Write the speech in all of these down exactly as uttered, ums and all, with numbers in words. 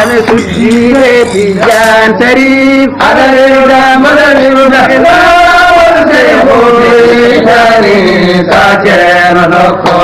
Ane sujjiiɗe Tijaan Sariif, aɗa rewda, mbaɗa rewda, e laawol Seeku Tijaan, sa ceerno nokko.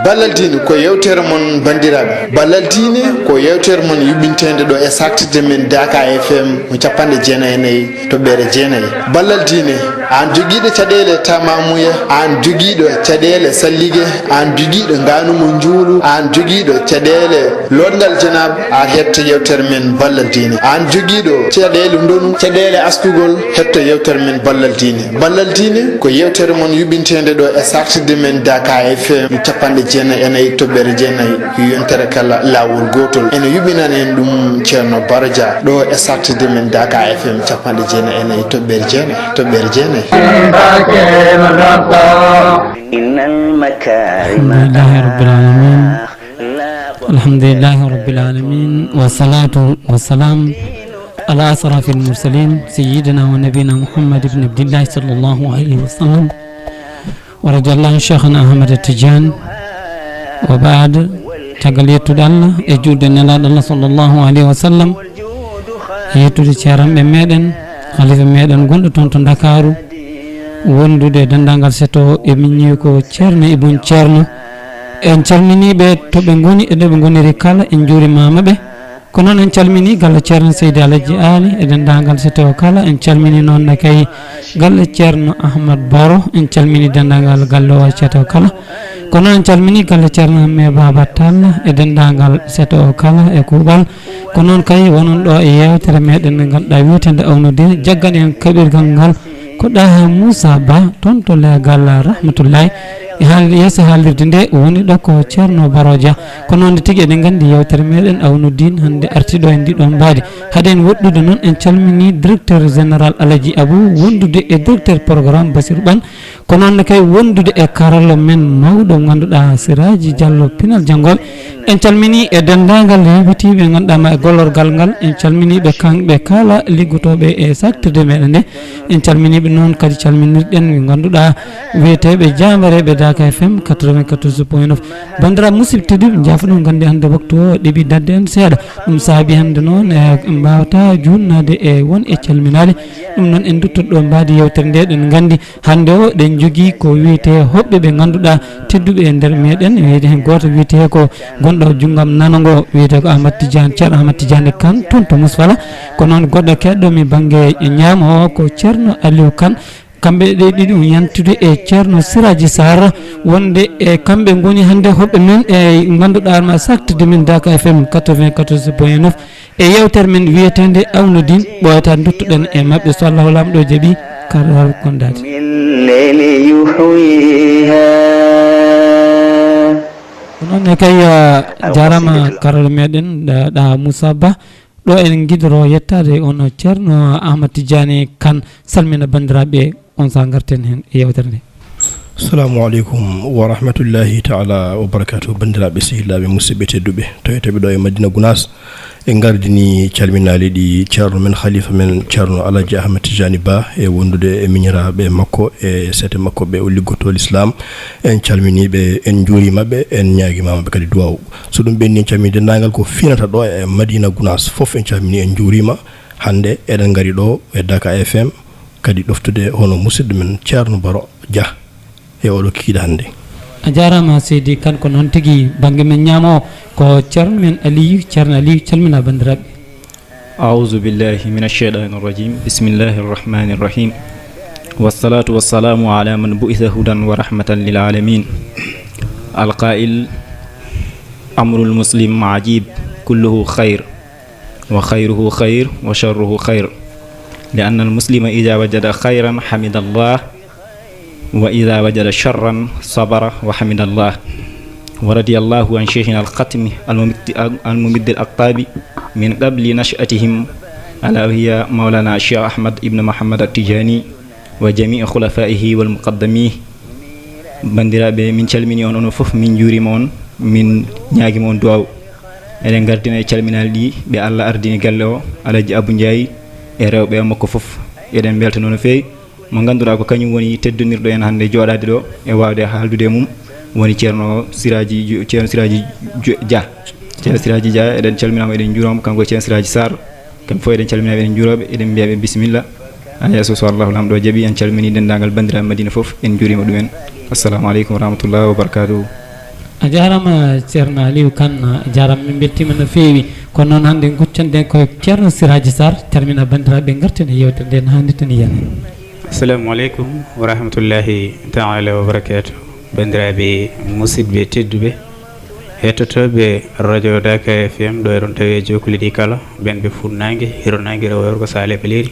Ballal diine ko yewtere mon, banndiraaɓe. Ballal diine ko yewtere mon yuɓɓinteende ɗo e saaktirde men Daaka F M mo capanɗe jeenayi e nayi toɓɓere jeenayi. Ballal diine, aan jogiiɗo caɗeele tamamuya, aan jogiiɗo caɗeele sallige, aan jogiiɗo ngaanu mo njuulu, aan jogiiɗo caɗeele lootngal janaaba, a heɓto yewtere men Ballal diine. Aan jogiiɗo caɗeele ndonu, caɗeele askugol, heɓto yewtere men Ballal diine. Ballal diine ko yewtere mon yuɓɓinteende ɗo e saaktirde men Daaka F M capanɗe jeenayi e nayi toɓɓere jeenayi. Yontere kala laawol gootol. Ene yuɓɓinana en ɗum Ceerno Baro Dia ɗo e saaktirde men Daaka F M capanɗe jeenayi e nayi toɓɓere jeenayi, toɓɓere jeenayi. إن المكارم الحمد لله رب العالمين. الحمد لله رب العالمين، والصلاة والسلام على أشرف المرسلين سيدنا ونبينا محمد بن عبد الله صلى الله عليه وسلم. ورضي الله عن شيخنا أحمد التجان. وبعد، caggal yettude Allah e juulde Nelaaɗo Allah sallallahu alayhi wa sallam, e yettude ceeranɓe meɗen, halifa meɗen gonɗo toon to Ndakaaru, wondude e denndaangal seto e miññi ko Ceerno Ibun Ceerno. En calminii ɓe to ɓe ngoni e ɗo ɓe ngoniri kala, en njuurimaama ɓe. Ko noon en calminii galle Ceerno Seydi Alhaji Aali e denndaangal seto kala. En calminii noon ne kay galle Ceerno Ahmad Baro. En calminii denndaangal galle o seto kala. Ko noon en calminii galle Ceerno Hamme Baba Tall e denndaangal seto o kala e kuuɓal. Ko noon kay wonon ɗo e yeewtere meɗen nde ngannduɗaa wiyeteende Awno Diine. Jaggan en kaɓirgal ngal ko Ɗaha Moussa Ba, toon to leegal Rahmatullahi. E haal-, yeeso haalirde nde woni ɗo ko Ceerno Baro Dia. Ko noon tigi eɗen nganndi yewtere meɗen Awno Diine hannde arti ɗo e ndi ɗo mbaadi. Hade en woɗɗude noon, en calminii directeur général Alaji Abou, wondude e directeur programme Basir Ɓan. Ko noon ne kay wondude e karallo men mawɗo ngannduɗaa Siraji Diallo Pinal Janngooɓe. En calminii e denndaangal heɓitiiɓe ngannduɗaa ma e gollorgal ngal. En calminii ɓe kamɓe kala liggotooɓe e saaktirde meɗen nde. En calminii ɓe noon kadi calminirɗen ɓe ngannduɗaa wiyeteeɓe jaambareeɓe Daaka F M quatre-vingt-quatorze point neuf. Banndiraaɓe musidɓe tedduɓe, njaafoɗon nganndi hannde waktu o ɗeɓi daɗde en seeɗa. Ɗum saabi hannde noon, e, en mbaawata juutnaade e won e calminaali. Ɗum noon en duttoto ɗo mbaadi yewtere nde, eɗen nganndi hannde o eɗen njogii ko wiyetee hoɓɓe ɓe ngannduɗaa tedduɓe e nder meɗen. Wiyde heen gooto wiyetee ko gonɗo junngo am nano ngo, wiyetee ko Ahmad Tidiane, Ceerno Ahmad Tidiane Kane, toon to Musfala. Ko noon goɗɗo keɗɗo mi bannge ñaamo o ko Ceerno Aliou Kane. Kamɓe ɗe ɗiɗi o yantude e Ceerno Siraji Sarr, wonde e kamɓe ngoni hannde hoɓɓe men e ngannduɗaa ma saaktirde men Daaka F M quatre-vingt-quatorze point neuf. E yewtere men wiyeteende Awno Diine, ɓooyata duttoɗen e maɓɓe, so Allahu Laamɗo jaɓi, kar kondaade. Ko noon ne kay, a jaaraama karalla meɗen, ɗa, ɗa Moussa Ba, ɗo en ngiɗoro yettaade on Ceerno Ahmad Tidiane Kane, salmina banndiraaɓe, on saaha ngarten heen e yewtere nde. Assalamu aleykum wa rahmatullahi taala wa barakatuh. Banndiraaɓe, sehilaaɓe, musidɓe tedduɓe, tawetooɓe ɗo e Madina Gunaas, en ngardini calminaali ɗi ceerno men, khalifa men, Ceerno Alhaji Ahmed Tijani Ba, e wondude e miñiraaɓe makko e sete makko ɓe o liggotoo l'islam. En calminii ɓe, en njuuriima ɓe, en ñaagiima ɓe kadi duwaaw. So ɗum ɓenni, en calminii denndaangal ko finata ɗo e Madina Gunaas fof, en calminii, en njuuriima. Hannde eɗen ngari ɗo e Daaka F M, kadi ɗoftude hono musidɗo men Ceerno Baro Dia e oɗo kikiiɗe hannde. A jaaraama seydi Kane, ko noon tigi, bannge men ñaamo o ko Ceerno men Aliyu, Ceerno Aliyu, calmina banndiraaɓe. أعوذ بالله من الشيطان الرجيم. بسم الله الرحمن الرحيم. والصلاة والسلام على من بعث هدى ورحمة للعالمين. القائل: أمر المسلم عجيب، كله خير، وخيره خير، وشره خير، لأن المسلم إذا وجد خيرا حمد الله، وإذا وجد شرا صبر وحمد الله. ورضي الله عن شيخنا الختم الممد، الممد الأقطاب من قبل نشأتهم، ألا وهي مولانا الشيخ أحمد بن محمد التجاني وجميع خلفائه والمقدمين. Banndiraaɓe, min calminii on, onon fof, min njuuriima on, min ñaagiima on duwaaw. Eɗen ngardina e calminaali ɗi ɓe Allah ardini galle o, Alhaji Abou Ndiaye, e rewɓe makko fof. Eɗen mbeltanoo no feewi. Mo ngannduɗaa ko kañum woni teddinirɗo en hannde jooɗaade ɗo e waawde haaldude e mum, woni Ceerno Siraaji Ju-, Ceerno Siraaji Ju-, Dia. Ceerno Siraaji Dia, eɗen calminaama, eɗen njuuraama, kanko e Ceerno Siraaji Sarr. Kamɓe fof eɗen calminaɓe, eɗen njuuraɓe, eɗen mbiyaɓe bisimilla. Ha yeeso, so Allahu Lamɗo o jaɓi, en calmini denndaangal banndiraaɓe Madina fof, en njuuriima ɗumen. Assalamu aleykum wa rahmatullahi wa barakatuhu. A jaaraama, Ceerno Aliou Kane, a jaaraama, min mbeltiima no feewi. Kono noon, hannde, guccanoɗen ko e Ceerno Siraaji Sarr, calmina banndiraaɓe, ngarten e yeewtere nde no haanirta ni, yaani. Assalamu aleykum wa rahmatullahi taala wa barakatuh. Banndiraaɓe musidɓe tedduɓe, hettotooɓe radio Dakar F M, ɗo eɗon tawi e jookli ɗi kala, ɓen ɓe Fuɗnaange, Hirnaange, Rewo, Worgo, Saale, Paleeri.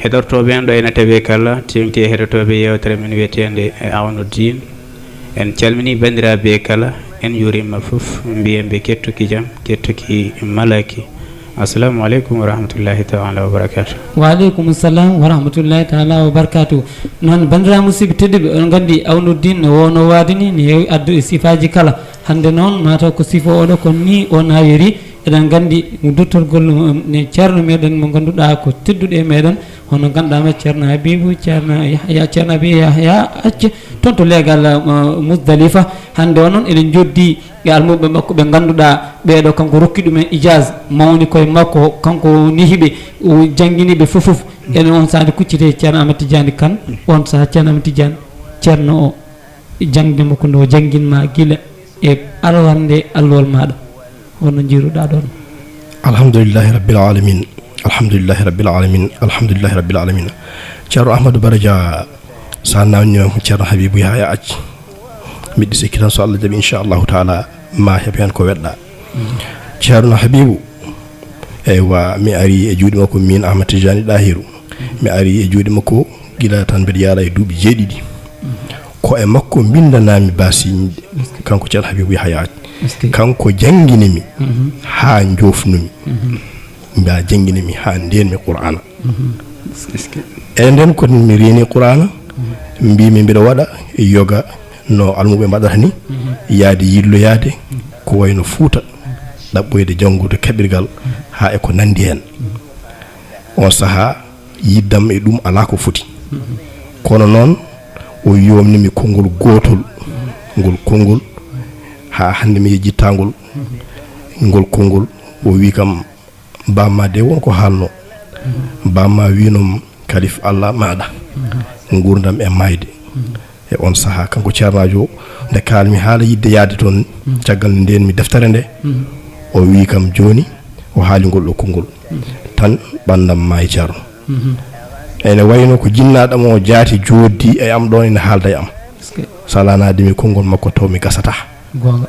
Heɗortooɓe en ɗo ena tawi kala, teeŋti e heɗotooɓe yeewtere men wiyeteende e Awno Diin. En calmini banndiraaɓe kala, en njuuriima fof, mbiyen ɓe kettuki jam, kettuki malaki. Assalamu aleykum wa rahmatullahi taala wa barakatuh. Wa aleykum salam wa rahmatullahi taala wa barakatuh. Noon, banndiraaɓe musidɓe tedduɓe, oɗon nganndi Awno Diin no wonno waade ni, ne heewi addu e sifaaji kala. Hannde noon, mataw ko sifo oɗo, ko ni o nawiri. Eɗen nganndi duttorgol, um, ne ceerno meɗen mo ngannduɗaa ko tedduɗo e meɗen, hono ngannduɗaa ma Ceerno Habibu, Ceerno Yahya, Ceerno Abi Yahya Acce, toon to leegal, uh, Musdalifa. Hannde o noon eɗen njoddi e almuɓɓe makko ɓe ngannduɗaa ɓeeɗo, kanko rokki ɗumen ijaaz mawni koye makko, kanko nehi ɓe, o janngini ɓe fof fof. Ene on sahaa nde kuccitee Ceerno Ahmad Tidiane Kane, on sahaa Ceerno Ahmad Tidiane, Ceerno o, jaŋde makko nde o jannginma gila e arwannde allowol maaɗa, hono njiiruɗaa ɗoon? Alhamdulillahi Rabbil Alamin. Alhamdulillahi Rabbil Alamin. Alhamdulillahi Rabbil Alamin. Ceerno Ahmadou Baraja, so a naamndiima ko Ceerno Habibu Yahya Acce, miɗo sikki tan so Allah jaɓi, inchallahu taala, ma heɓ heen ko weɗɗa. Ceerno Habibu, eywa, mi ari e juuɗe makko, min Ahmad Tijani Ɗahiru. Mi ari e juuɗe makko gila tan mbeɗa yaara e duuɓi jeeɗiɗi. Ko e makko mbindanami basiñɗe, kanko Ceerno Habibu Yahya. Kanko janngini mi haa njoofnumi. Mba janngini mi haa ndenmi Qur'aana. E nden ko mi reeni Qur'aana, mbimi mbiɗa waɗa yoga no almuɓe mbaɗata ni, yaade yilloyaade ko wayno Fuuta, ɗaɓɓoyde janngude kaɓirgal haa e ko nanndi heen. On sahaa, yiddam e ɗum alaa ko foti. Kono noon, o yomnimi konngol gootol, ngol konngol, haa hannde mi yejjitta ngol. Ngol konngol, o wi kam, "Bamma de won ko haalno. Bamma winom, Kalif Allah maaɗa, nguurndam e maayde." E on sahaa, kanko ceernaajo o, nde kaalmi haala yiɗde yahde toon, caggal nde ndeenmi deftere nde, o wii kam, "Jooni," o haali ngol ɗo konngol, "tan ɓanndam maayi, Ceerno." Ene wayno ko jinnaaɗo mo jaati jooɗdi e am ɗoon, ene haalda e am. Salanaade mi konngol makko, taw mi gasataa.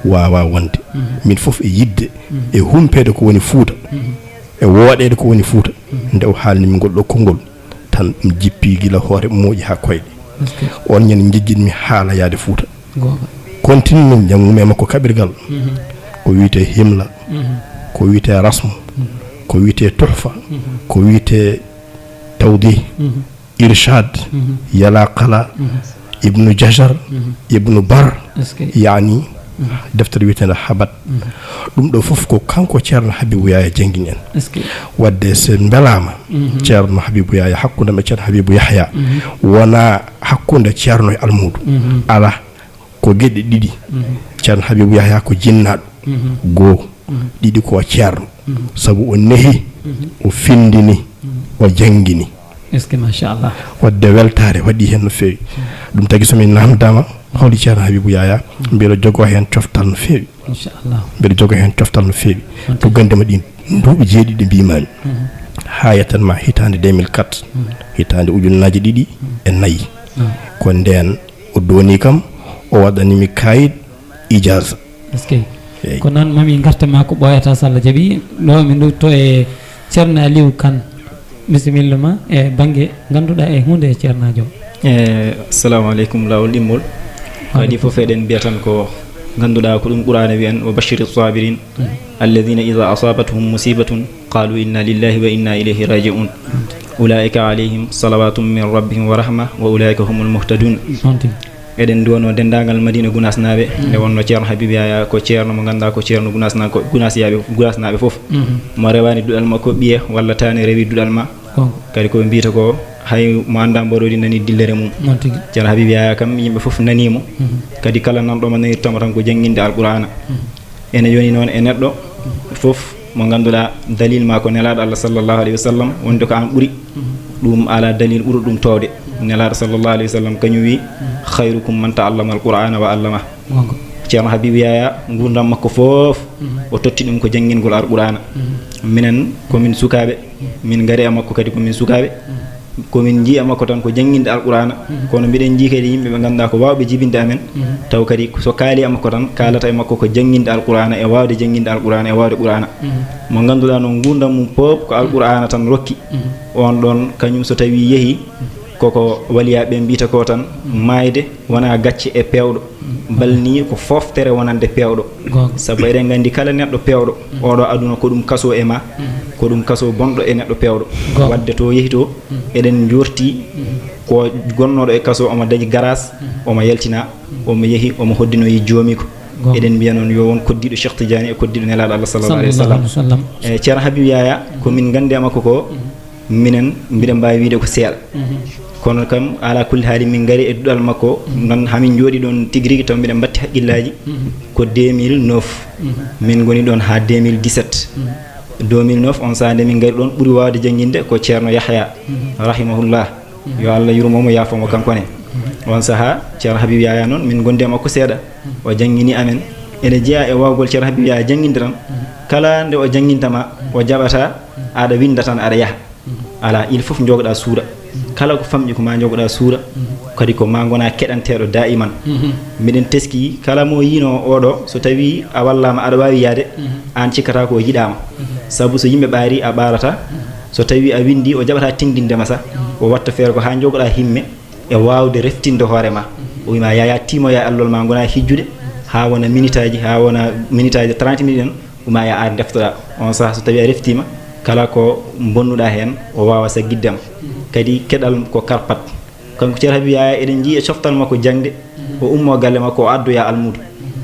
Waawaa wonde. Min fof e yiɗde, e humpeede ko woni Fuuta, e wooɗeede ko woni Fuuta. Nde o haalni mi ngol ɗo konngol, tan ɗum jippi gila hoore mooƴi haa koyɗe. On ñande njejjitmi haala yahde Fuuta. Continue min janngumi e makko kaɓirgal. Ko wiyetee Himla, ko wiyetee Rasmu, ko wiyetee Tuhfa, ko wiyetee Tawdih, Irshad, Yala Qala, Ibnu Jajar, Ibnu Bar, yaani deftere wiyeteende Habat. Ɗum ɗo fof ko kanko Ceerno Habibu Yahya janngini en. Waɗde so mbelaama, Ceerno Habibu Yahya, hakkunde am e Ceerno Habibu Yahya, wonaa hakkunde ceerno e almuudo. Alaa, ko geɗe ɗiɗi. Ceerno Habibu Yahya ko jinnaaɗo. Goo. Ɗiɗi ko ceerno. Sabu o nehi, o findini, o janngini. Est-ce que, machallah. Waɗde weltaare waɗi heen no feewi. Ɗum tagi so min naamndaama holi Ceerno Habibu Yahya, mbiɗo jogoo heen coftal no feewi. Inchallah. Mbiɗo jogoo heen coftal no feewi. Tuggande ma ɗin duuɓi jeeɗiɗi mbimami. Haa yettan ma hitaande deux mille quatre, hitaande ujunnaaji ɗiɗi e nayi. Ko ndeen o dooni kam, o waɗani mi kayit ijaaza. Est-ce que? Eey. Ko noon, mami ngarta ma ko ɓooyata, so Allah jaɓi. Ɗo min ɗo to e Ceerno Aliou Kane. Bisimilla ma e bannge ngannduɗaa e huunde e ceernaajo. E, assalamu aleykum, laawol ɗimmol. Waɗi fof eɗen mbiya tan ko ngannduɗaa ko ɗum Qur'aana wiyan, "Wa bashiri sabirin, alladhina idha asabatuhum musibatun, qalu inna lillahi wa inna ilayhi raji'un. Ulaika alayhim salawatun min rabbihim wa rahma, wa ulaika humul muhtadun." Noon tigi. Eɗen nduwanoo denndaangal Madina Gunaasnaaɓe. Nde wonnoo Ceerno Habib Yaya ko ceerno mo ngannduɗaa ko ceerno Gunaasna-, ko Gunaasiyaaɓe, Gunaasnaaɓe fof. Mo rewaani duɗal makko ɓiye walla taane rewi duɗal ma. Kadi ko ɓe mbiyata ko, hay mo anndaa mboɗo waɗi nani dillere mum. Noon tigi. Ceerno Habib Yaya kam, yimɓe fof nanii mo. Kadi kala nanɗo mo nanirta mo tan ko jannginde Alqur'aana. Ene yoni noon e neɗɗo fof mo ngannduɗaa dalil maa ko Nelaaɗo Allah sallallahu alayhi wa sallam, wonde ko aan ɓuri. Ɗum alaa dalil ɓurɗo ɗum toowde. Nelaaɗo sallallahu alayhi wa sallam kañum wi: "Khayrukum man ta'allama al-Qur'ana wa allama." Goonga. Ceerno Habibu Yaya, nguurndam makko fof, o totti ɗum ko janngingol Alqur'aana. Minen, ko min sukaaɓe, min ngari e makko kadi ko min sukaaɓe. Ko min njii e makko tan ko jannginde Alqur'aana, kono mbiɗen njii kadi yimɓe ɓe ngannduɗaa ko waawɓe jibinde amen, taw kadi so kaali e makko tan, kaalata e makko ko jannginde Alqur'aana e waawde jannginde Alqur'aana e waawde Qur'aana. Mo ngannduɗaa noon, nguurndam mum fof ko Alqur'aana tan rokki. On ɗoon, kañum so tawii yehii, koko waliyaa ɓe mbiyta ko tan, maayde wonaa gacce e peewɗo. Bal nii ko fooftere wonande peewɗo. Goonga. Sabu eɗen nganndi kala neɗɗo peewɗo, oɗo aduna ko ɗum kasoo e ma, ko ɗum kasoo bonɗo e neɗɗo peewɗo. Goonga. Wadde to yehi to, eɗen njoorti ko gonnooɗo e kasoo omo dañi garaas, omo yaltina, omo yehi, omo hoddinoyi joomiiko. Goonga. Eɗen mbiya noon yo won koddiiɗo Cheikh Tidiane e koddiiɗo Nelaaɗo Allah sallallahu alayhi wa sallam. Sallallahu alayhi wa sallam. E Ceerno Habib Yaya, ko min nganndi e makko ko, minen mbiɗen mbaawi wiyde ko seeɗa. Kono kam, ala kulli haali, min ngari e duɗal makko, ngan hamin njooɗi ɗoon tigi rigi, taw mbiɗen mbatti haqqillaaji. Ko deux mille neuf, min ngoni ɗoon haa deux mille dix-sept. Deux mille neuf, on sahaa nde min ngari ɗoon, ɓuri waawde jannginde ko Ceerno Yahya, rahimahullah. Yo Allah yurmo mo, yaafo mo kanko ne. On sahaa, Ceerno Habib Yaya noon, min ngondi e makko seeɗa. O janngini amen. Ene jeyaa e waawgol Ceerno Habib Yaya jannginde tan. Kala nde o jannginta ma, o jaɓata, aɗa winnda tan, aɗa yaha. Alaa, il faut njogɗaa suura. Kala ko famɗi ko ma njogɗaa suura. Kadi ko ma ngona keɗanteeɗo daa'iman. Miɗen teski kala mo yiino oɗo, so tawii a wallaama aɗa waawi yahde, aan cikkata ko o yiɗaama. Sabu so yimɓe ɓaari, a ɓaarata. So tawii a winndi, o jaɓata tinndinde ma sa. O watta feere ko haa njogɗaa himme e waawde reftinde hoore ma. O wii ma, Yaya, tiimoya e allol ma, ngona hijjude haa wona minitaaji, haa wona minitaaji trente minutes en, uma ya ar deftoɗa. On saha so tawi a reftima, kala ko bonnuɗa hen, o wawa saggidde ma. Kadi keɗal ko karpat. Kanko Ceerno Habib Yaya, eɗen njii e coftal makko jaŋde, o ummo galle makko, o addoya almuudo.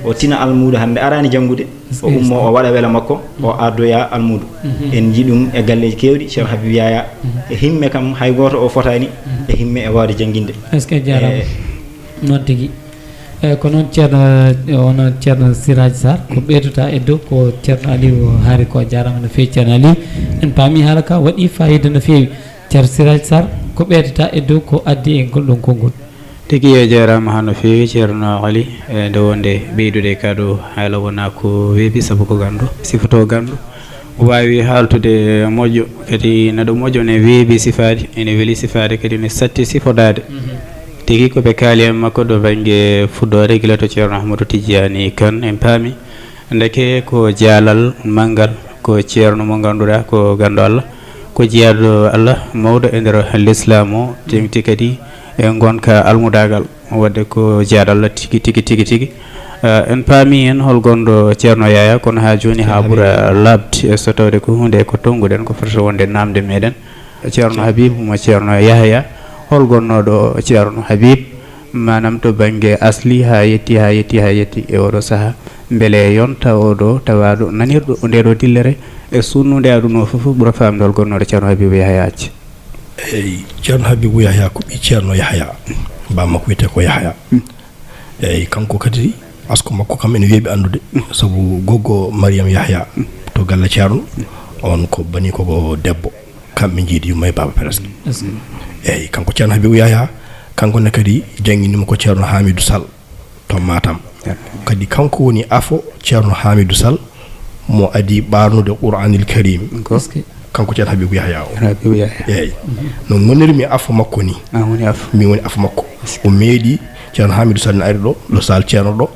O tina almuudo hande arani janngude, o ummo, o waɗa wela makko, o addoya almuudo. En njii ɗum e galleeji keewɗi, Ceerno Habib Yaya. E himme kam, hay gooto o fotaani e himme e waawde jannginde. Est-ce que jarama? E, noon tigi. Eeyi, ko noon Ceerno, wonno Ceerno Siraj Sarr, ko ɓeydata e dow ko Ceerno Aliou haali ko, jaaraama no feewi Ceerno Aliou. En paami haala ka waɗi faayiida no feewi. Ceerno Siraj Sarr, ko ɓeydata e dow ko addi e ngol ɗon konngol? Tigi e jaaraama haa no feewi Ceerno Ali, e nde wonde ɓeydude ka ɗo haala wonaa ko weeɓi sabu ko ganndo, sifoto ganndo. Waawi haaltude moƴƴo, kadi neɗɗo moƴƴo ne weeɓi sifaade, ene weli sifaade, kadi ne satti sifodaade. Tigi ko ɓe kaali e makko ɗo bannge fuɗɗoore gila to Ceerno Ahmadu Tijjaani Kan en paami. Ndeke ko jaalal manngal, ko ceerno mo ngannduɗaa ko ganndo Allah, ko jeyaaɗo Allah mawɗo e nder lislaam o, teeŋti kadi e ngonka almudaagal. Wadde ko jeyaaɗo Allah tigi, tigi, tigi, tigi. Eh, en paami heen hol gonɗo Ceerno Yaya, kono haa jooni haa ɓura laaɓde, e so tawde ko huunde ko tonnguɗen, ko fotata wonde naamnde meɗen. Ceerno Habib mo Ceerno Yahya, hol gonnooɗo Ceerno Habib, maanaam to bannge asli haa yetti, haa yetti, haa yetti e oɗo sahaa? Mbele yonta oɗo tawaaɗo nanirɗo ndeɗo dillere e sunnunde aduna o fof ɓura faamde hol gonnooɗo Ceerno Habib Yahya Acca? Eyi, Ceerno Habibu Yahya ko ɓii Ceerno Yahya. Baa makko wiyetee ko Yahya. Eyi, kanko kadi asko makko kam ene weeɓi anndude, sabu goggo Mariam Yahya to galle Ceerno, on ko bani koko debbo, kamɓe njiidi yumma e baaba presque. Eyi, kanko Ceerno Habibu Yahya, kanko ne kadi jannginimo ko Ceerno Hamidou Sall to Matam. Kadi kanko woni afo Ceerno Hamidou Sall mo adi ɓaarnude Qur'anil Karim. Kanko Ceerno Habibu Yahya o. Habibu Yahya. Eyi. No ngonirmi afo makko ni. An woni afo. Min woni afo makko. O meeɗi Ceerno Hamidou Sall ne ari ɗo, ɗo saal Ceerno ɗo.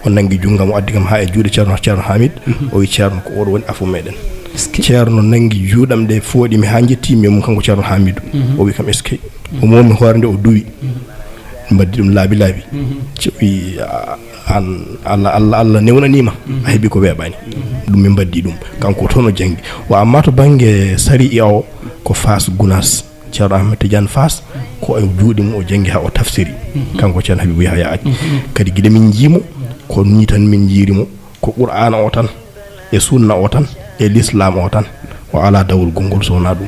O nanngi junngo am, o addi kam haa e juuɗe Ceerno, Ceerno Hamid. O wi, "Ceerno, ko oɗo woni afo meɗen." Ceerno nanngi juuɗam ɗe, fooɗi mi haa njettii mi mum kanko Ceerno Hamidou. O wi kam, "Eskey." O moomi hoore nde, o duwi. Mbaddi ɗum laabi laabi. Ceerno wi, "A, an, Allah, Allah, Allah newnaniima. A heɓi ko weeɓaani." Ɗum min mbaddi ɗum. Kanko toon o janngi. Wa amma to bannge sariya o, ko Faas Gunaas. Ceerno Ahmed Tidiane Faas, ko e juuɗe mum o janngi haa o tafsiri. Kanko Ceerno Habibu Yahya Acca. Kadi gila min njii mo, ko nii tan min njiiri mo, ko Qur'aana o tan, e sunna o tan, e lislaam o tan. O alaa dawol gonngol so wonaa ɗum.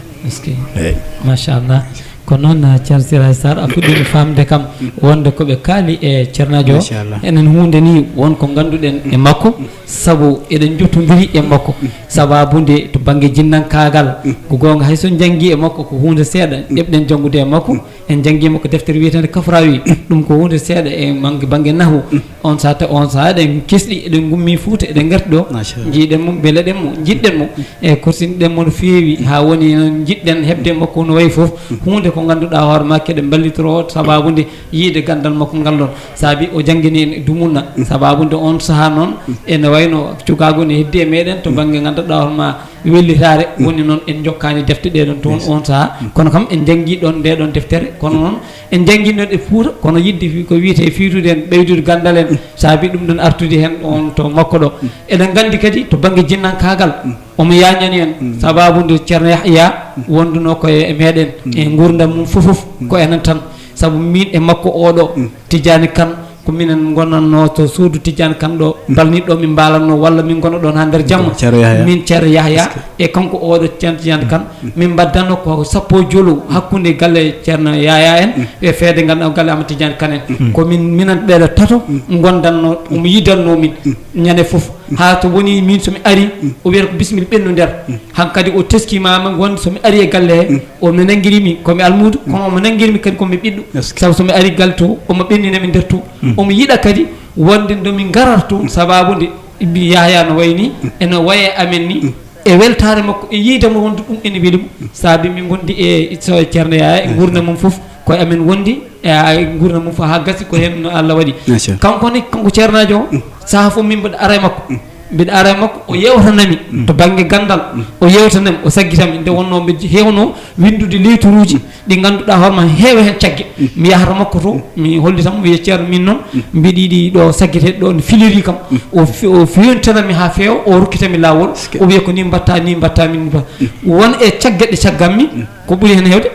Eyi. Machallah. Ko noon, Ceerno Siraji Sarr, a fuɗɗiima faamde kam wonde ko ɓe kaali e ceernaajo o. Machallah. Enen huunde ni won ko ngannduɗen e makko, sabu eɗen njottondiri e makko. Sababu nde to bannge jinnankaagal, ko goonga, hay so en njanngi e makko ko huunde seeɗa, ɗeɓɗen janngude e makko. En njanngi makko deftere wiyeteende Kafrawi, ɗum ko huunde seeɗa e bannge, bannge nahu. On saha, on saha eɗen kesɗi, eɗen ngummi Fuuta, eɗen ngarti ɗo. Machallah. Njiiɗen mo, mbeleɗen mo, njiɗɗen mo. E korsinɗen mo no feewi, haa woni noon njiɗɗen heɓde makko no wayi fof. Huunde ko ngannduɗaa hoore ma keɗen mballitoro, sababu nde yiide ganndal makko ngal ɗon. Saabi o janngini en dumunna. Sababu nde on saha noon, ene wayno cukaagu ne heddi e meɗen to bannge ngannduɗaa hoore ma wellitaare. Woni noon en njokkaani defte ɗee ɗon toon on saha. Kono kam en njanngi ɗon nde ɗon deftere, kono noon en njanngi noon e Fuuta, kono yiɗde fi-, ko wiyetee fiitude en, ɓeydude ganndal en, saabi ɗum ɗon artude heen on to makko ɗo. Eɗen nganndi kadi to bannge jinnankaagal, omo yaañani en, sababu nde Ceerno Yahya wonduno ko e meɗen, e nguurndam mum fof fof, ko enen tan. Sabu min e makko oɗo, Tijjaani Kan, ko minen ngonatno to suudu Tijjaani Kan ɗo, balniɗo min mbaalatno, walla min ngona ɗon haa nder jamma. Ceerno Yahya. Min Ceerno Yahya, e kanko oɗo Ceerno Tijjaani Kan, min mbaddano ko sappo jolo hakkunde galle Ceerno Yahya en, e feede ngal ɗo galle Amadou Tijjaani Kan en. Ko min, minen ɓeɗo tato ngondanno, omo yidanno min ñande fof. Haa to woni min so mi ari, o wiyata ko bisimilla ɓennu nder. Hankadi o teskima wonde so mi ari e galle he, o mi nanngirimi ko mi almuudo, kono omo nanngirmi kadi ko mi ɓiɗɗo. Sabu so mi ari galle to, omo ɓennina mi nder to. Omo yiɗa kadi wonde nde min ngarata to, sababu nde Yahya no wayi ni, ene waye amen ni, e weltaare makko, e yiide mo wonde ɗum ene weli mo. Saabi min ngondi e so e Ceerno Yahya, e nguurndam mum fof, ko e amen wondi, e a-, nguurndam mum fof haa gasi ko heen no Allah waɗi. Kanko ne, kanko ceernaajo o, saha fof min mbaɗa ara e makko. Mbiɗa ara e makko, o yewtanami to bannge ganndal, o yewtanami, o saggitam. Nde wonnoo mbiɗa heewno winndude letturuuji ɗi ngannduɗaa hoore ma heewa heen cagge. Mi yahata makko to, mi hollita mo, mi wiya, "Ceerno, min noon mbiɗa yiɗi ɗo saggete ɗo no filiri kam." O fi-, o fewintanami haa feewa, o rokkitami laawol, o wiya, "Ko ni mbatta, ni mbatta, min mbatta." Won e cagge ɗe caggammi, ko ɓuri heen heewde,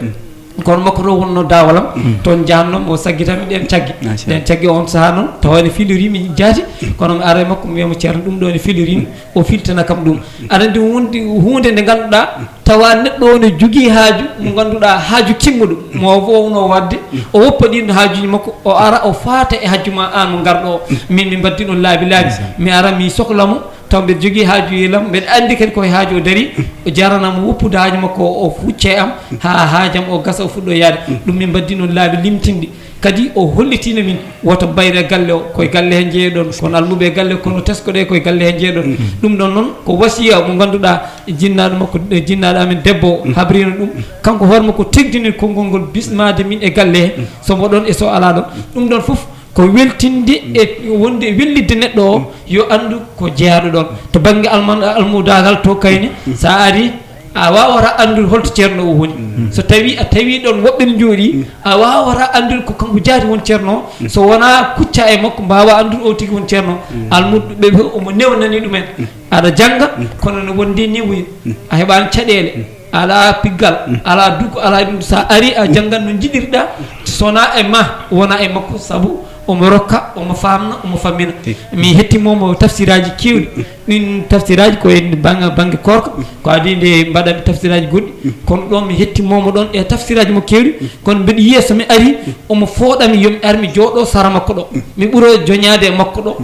kono makko to wonno dawalam, toon jahanno mo saggitanmi ɗen cagge. Ɗen cagge on saha noon, tawa ene filiri mi jaati, kono mi ara e makko, mi wiya mo, "Ceerno, ɗum ɗo ne filiri mi." O filtana kam ɗum. Aɗa anndi huunde, huunde nde ngannduɗaa, tawa neɗɗo o ne jogii haaju, mo ngannduɗaa haaju kimmuɗo, mo wowno waɗde, o woppa ɗin haajuuji makko, o ara, o faata e hajju ma, aan mo ngarɗo o. Min mi mbaddi ɗon laabi laabi. Mi ara, mi sohla mo, taw mbeɗa jogii haaju e lam, mbeɗa anndi kadi ko e haaju o dari, o jarana mo woppude haaju makko o, o hucca e am, haa haajam o gasa, o fuɗɗo yaade. Ɗum min mbaddi ɗon laabi limtinɗi. Kadi o hollitiino min, woto bayre galle o, koye galle he njeeyɗon, kono almuɓe galle, kono tesko ɗe, koye galle he njeeyɗon. Ɗum ɗon noon, ko wasiya mo ngannduɗaa, jinnaaɗo makko, jinnaaɗo amen debbo o, habriino ɗum. Kanko hoore makko teddini konngol ngol bismaade min e galle he, so mboɗon e so alaa ɗon. Ɗum ɗon fof ko weltinde e wonde, wellitde neɗɗo o, yo anndu ko jeyaaɗo ɗon. To bannge alman-, almudaagal to kayne, so a ari, a waawata anndude holto ceerno o woni. So tawi a tawi ɗon woɓɓe ne njooɗi, a waawata anndude ko kanko jaati won ceerno o. So wonaa kucca e makko, mbaawa anndude o tigi won ceerno o. Almuɓe ɓe omo newnani ɗumen. Aɗa jannga, kono no wondi ni wuyi. A heɓaani caɗeele, alaa piggal, alaa duggo, alaa ɗum. So a ari, a janngan no njiɗirɗa, so wonaa e ma, wona e makko, sabu omo rokka, omo faamna, omo fammina. Mi hettiima mo tafsiraaji keewɗi. Ɗin tafsiraaji ko e bannge, bannge koorka, ko adii nde mbaɗami tafsiraaji goɗɗi. Kono ɗon mi hettiima mo ɗon e tafsiraaji mo keewɗi. Kono mbeɗa yiya so mi ari, omo fooɗami yo mi ar mi jooɗo sara makko ɗo. Mi ɓuro joñaade e makko ɗo.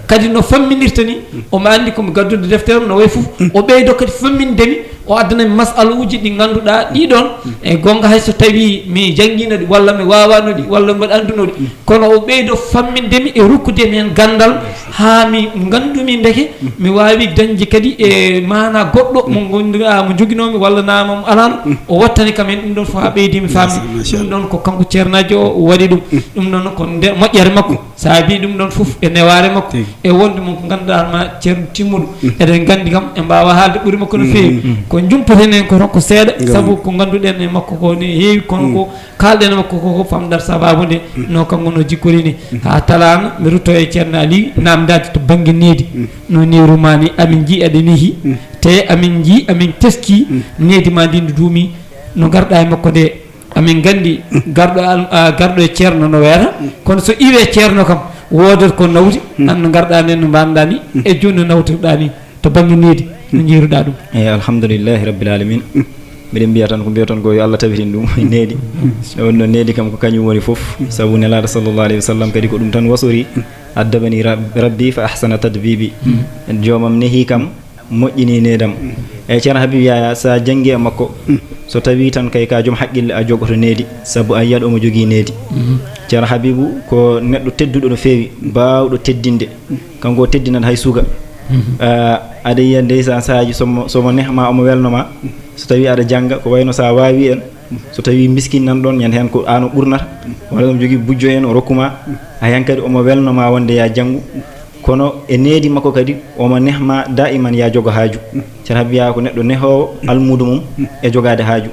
Kadi no famminirta ni, omo anndi ko mi gaddude deftere, no wayi fof. O ɓeydo kadi famminde mi, o addana mi masaluuji ɗi ngannduɗaa ɗii ɗon. E goonga, hay so tawii mi janngiino ɗi, walla mi waawaano ɗi, walla mbeɗa annduno ɗi, kono o ɓeydo famminde mi e rokkude mi heen ganndal, haa mi nganndumi ndeke mi waawi dañde kadi e maana goɗɗo mo ngannduɗaa mo joginoomi, walla na mo alaano, o wattani kam heen. Ɗum ɗon fof haa ɓeydi mi faamde. Ɗum ɗon ko kanko ceernaajo o waɗi ɗum. Ɗum ɗon ko nder moƴƴere makko. Saabi ɗum ɗon fof e newaare makko, e wonde mon ko ngannduɗaa ma ceerno timmuɗo. Eɗen nganndi kam, en mbaawa haalde ɓuri makko no feewi. Ko njumpoten en ko tan ko seeɗa, sabu ko ngannduɗen e makko ko ne heewi, kono ko kaalɗen e makko ko, ko famɗat sababu nde, no kanko no jikkori ni. Haa talaana, mi rutto e ceerno Ali, naamndaade to bannge needi. No neeru ma ni, amin njiya ɗe nehi, te amin nji, amin teski needi ma ndi no duumi, no ngarɗa e makko nde. Amin nganndi garɗo al-, a, garɗo e ceerno no weeta, kono so iwee ceerno kam, woodat ko nawti, an no ngarɗaa nden no mbaanɗaa ni, e jooni no nawtirɗaa ni, to bannge needi, no njiiruɗaa ɗum? Eyi, alhamdulillahi rabbil alamin. Miɗen mbiya tan ko mbiyaton ko yo Allah tabitin ɗum needi. Ɗum ɗon needi kam ko kañum woni fof. Sabu Nelaaɗo sallallahu alayhi wa sallam kadi ko ɗum tan wasori. Addabani rab-, rabbi fa ahsana tadbibi. Joomam nehi kam, moƴƴini needam. Eyi, Ceerno Habib Yaya, so a janngi e makko, so tawi tan kay ka joom haqqille, a jogoto needi, sabu a yiyat omo jogii needi. Ceerno Habibu ko neɗɗo tedduɗo no feewi, baawɗo teddinde. Kanko o teddinat hay suka. Ah, aɗa yiya ndeysaan sahaaji somo, somo nehma omo welno ma. So tawi aɗa jannga, ko wayno sa waawi en, so tawi miskin nan ɗon, ñande heen ko aan o ɓurnata, walla omo jogii bujjo en o rokkuma, a hen kadi omo welno ma wonde ya janngu. Kono e needi makko kadi, omo nehma daiman ya jogo haaju. Ceerno Habibu Yaya ko neɗɗo nehoowo almuudo mum e jogaade haaju.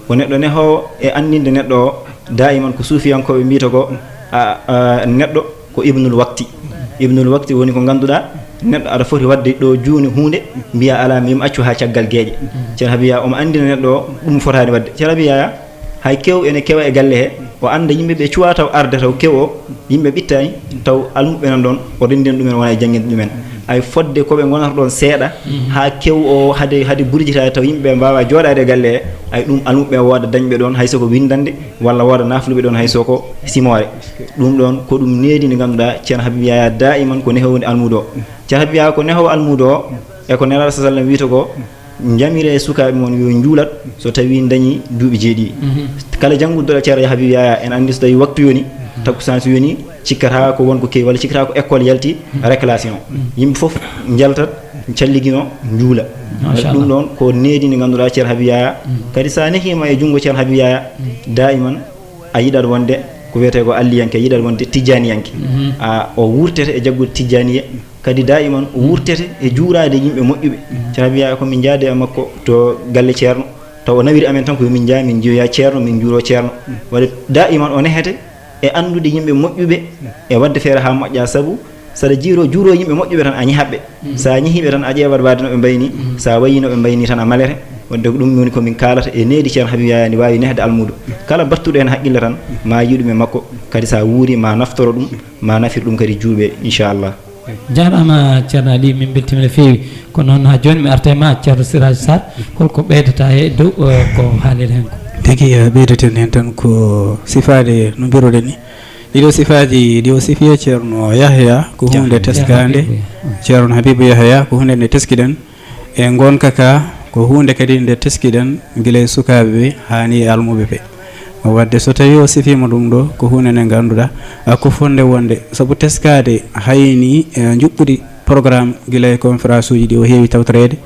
Ko neɗɗo nehoowo e anndinde neɗɗo o, daiman ko suufiyankooɓe mbiyata ko, a, a, neɗɗo ko ibnul wakti. Ibnul wakti woni ko ngannduɗaa neɗɗo aɗa foti waɗde ɗo juuni huunde, mbiya alaa, mi accu haa caggal geeƴe. Ceerno Habibu Yaya omo anndina neɗɗo o ɗum fotaani waɗde. Ceerno Habibu Yaya hay kew ene kewa e galle he, o annda yimɓe ɓe cuwa taw arde taw kew o, yimɓe ɓittaani, taw almuɓɓe nan ɗon, o renndina ɗumen wona e jannginde ɗumen. Ay fodde ko ɓe ngonata ɗon seeɗa, haa kew o hade, hade burjitaade taw yimɓe ɓe mbaawa jooɗaade e galle he, ay ɗum almuɓɓe wooda dañɓe ɗon hay so ko winndande, walla wooda naafluɓe ɗon hay so ko simoore. Ɗum ɗon ko ɗum needi ndi ngannduɗaa Ceerno Habibu Yaya daiman ko nehoowo almuudo o. Ceerno Habibu Yaya ko nehoowo almuudo o, e ko Nelaaɗo sallallahu alayhi wa sallam wiyta ko, njamire sukaaɓe mon yo njuulat so tawi dañi duuɓi jeeɗiɗi. Kala jannguɗo Ceerno Habibu Yaya, en anndi so tawi waktu yoni, takkusaan so yoni, cikkata ko won ko kewi, walla cikkata ko école yalti, récréation. Yimɓe fof njaltat, calligino, njuula. Machallah. Ɗum ɗon ko needi ndi ngannduɗaa Ceerno Habibu Yaya. Kadi sa nehima e junngo Ceerno Habibu Yaya, daiman a yiɗat wonde ko wiyetee ko alliyanke, yiɗat wonde tijjaniyanke. A, o wurtete e jaggude tijjaniya, kadi daiman o wurtete e juuraade yimɓe moƴƴuɓe. Ceerno Habibu Yaya ko min njaadi e makko to galle Ceerno, taw o nawiri amen tan ko yo min njaa, min njiyoya Ceerno, min njuuro Ceerno. Waɗde daiman o nehete e anndude yimɓe moƴƴuɓe e waɗde feere haa moƴƴa, sabu saɗa jiiro, juuro yimɓe moƴƴuɓe tan, a ñihat ɓe. Sa ñihiɓe tan, a ƴeewat waade no ɓe mbayni. Sa wayi no ɓe mbayni tan, a malete. Waɗde ko ɗum woni ko min kaalata e needi Ceerno Habibu Yaya ndi waawi nehde almuudo. Kala battuɗo heen haqqille tan, ma yiɗum e makko, kadi sa wuuri, ma naftoro ɗum, ma nafir ɗum kadi juuɓe, inchallah. Jaaraama, Ceerno Aliou, min mbeltiima no feewi. Ko noon, haa jooni mi arta e ma, Ceerno Siraj Sarr, holko ɓeydata he dow, eh, ko haalɗen heen ko? Tigi, eh, ɓeydaten heen tan ko sifaade no mbiruɗen ni. Ɗiɗo sifaaji ɗi o sifi e Ceerno Yahya ko huunde teskaande. Ceerno Habibu Yahya ko huunde nde teskiɗen. E ngonka ka, ko huunde kadi nde teskiɗen gila e sukaaɓe ɓe haa ni e almuɓe ɓe. Waɗde so tawii o sifiima ɗum ɗo, ko huunde nde ngannduɗaa, a, ko fotnde wonde, sabu teskaade hay ni, e, njuɓɓudi programme gila e conférence uji ɗi o heewi tawtoreede,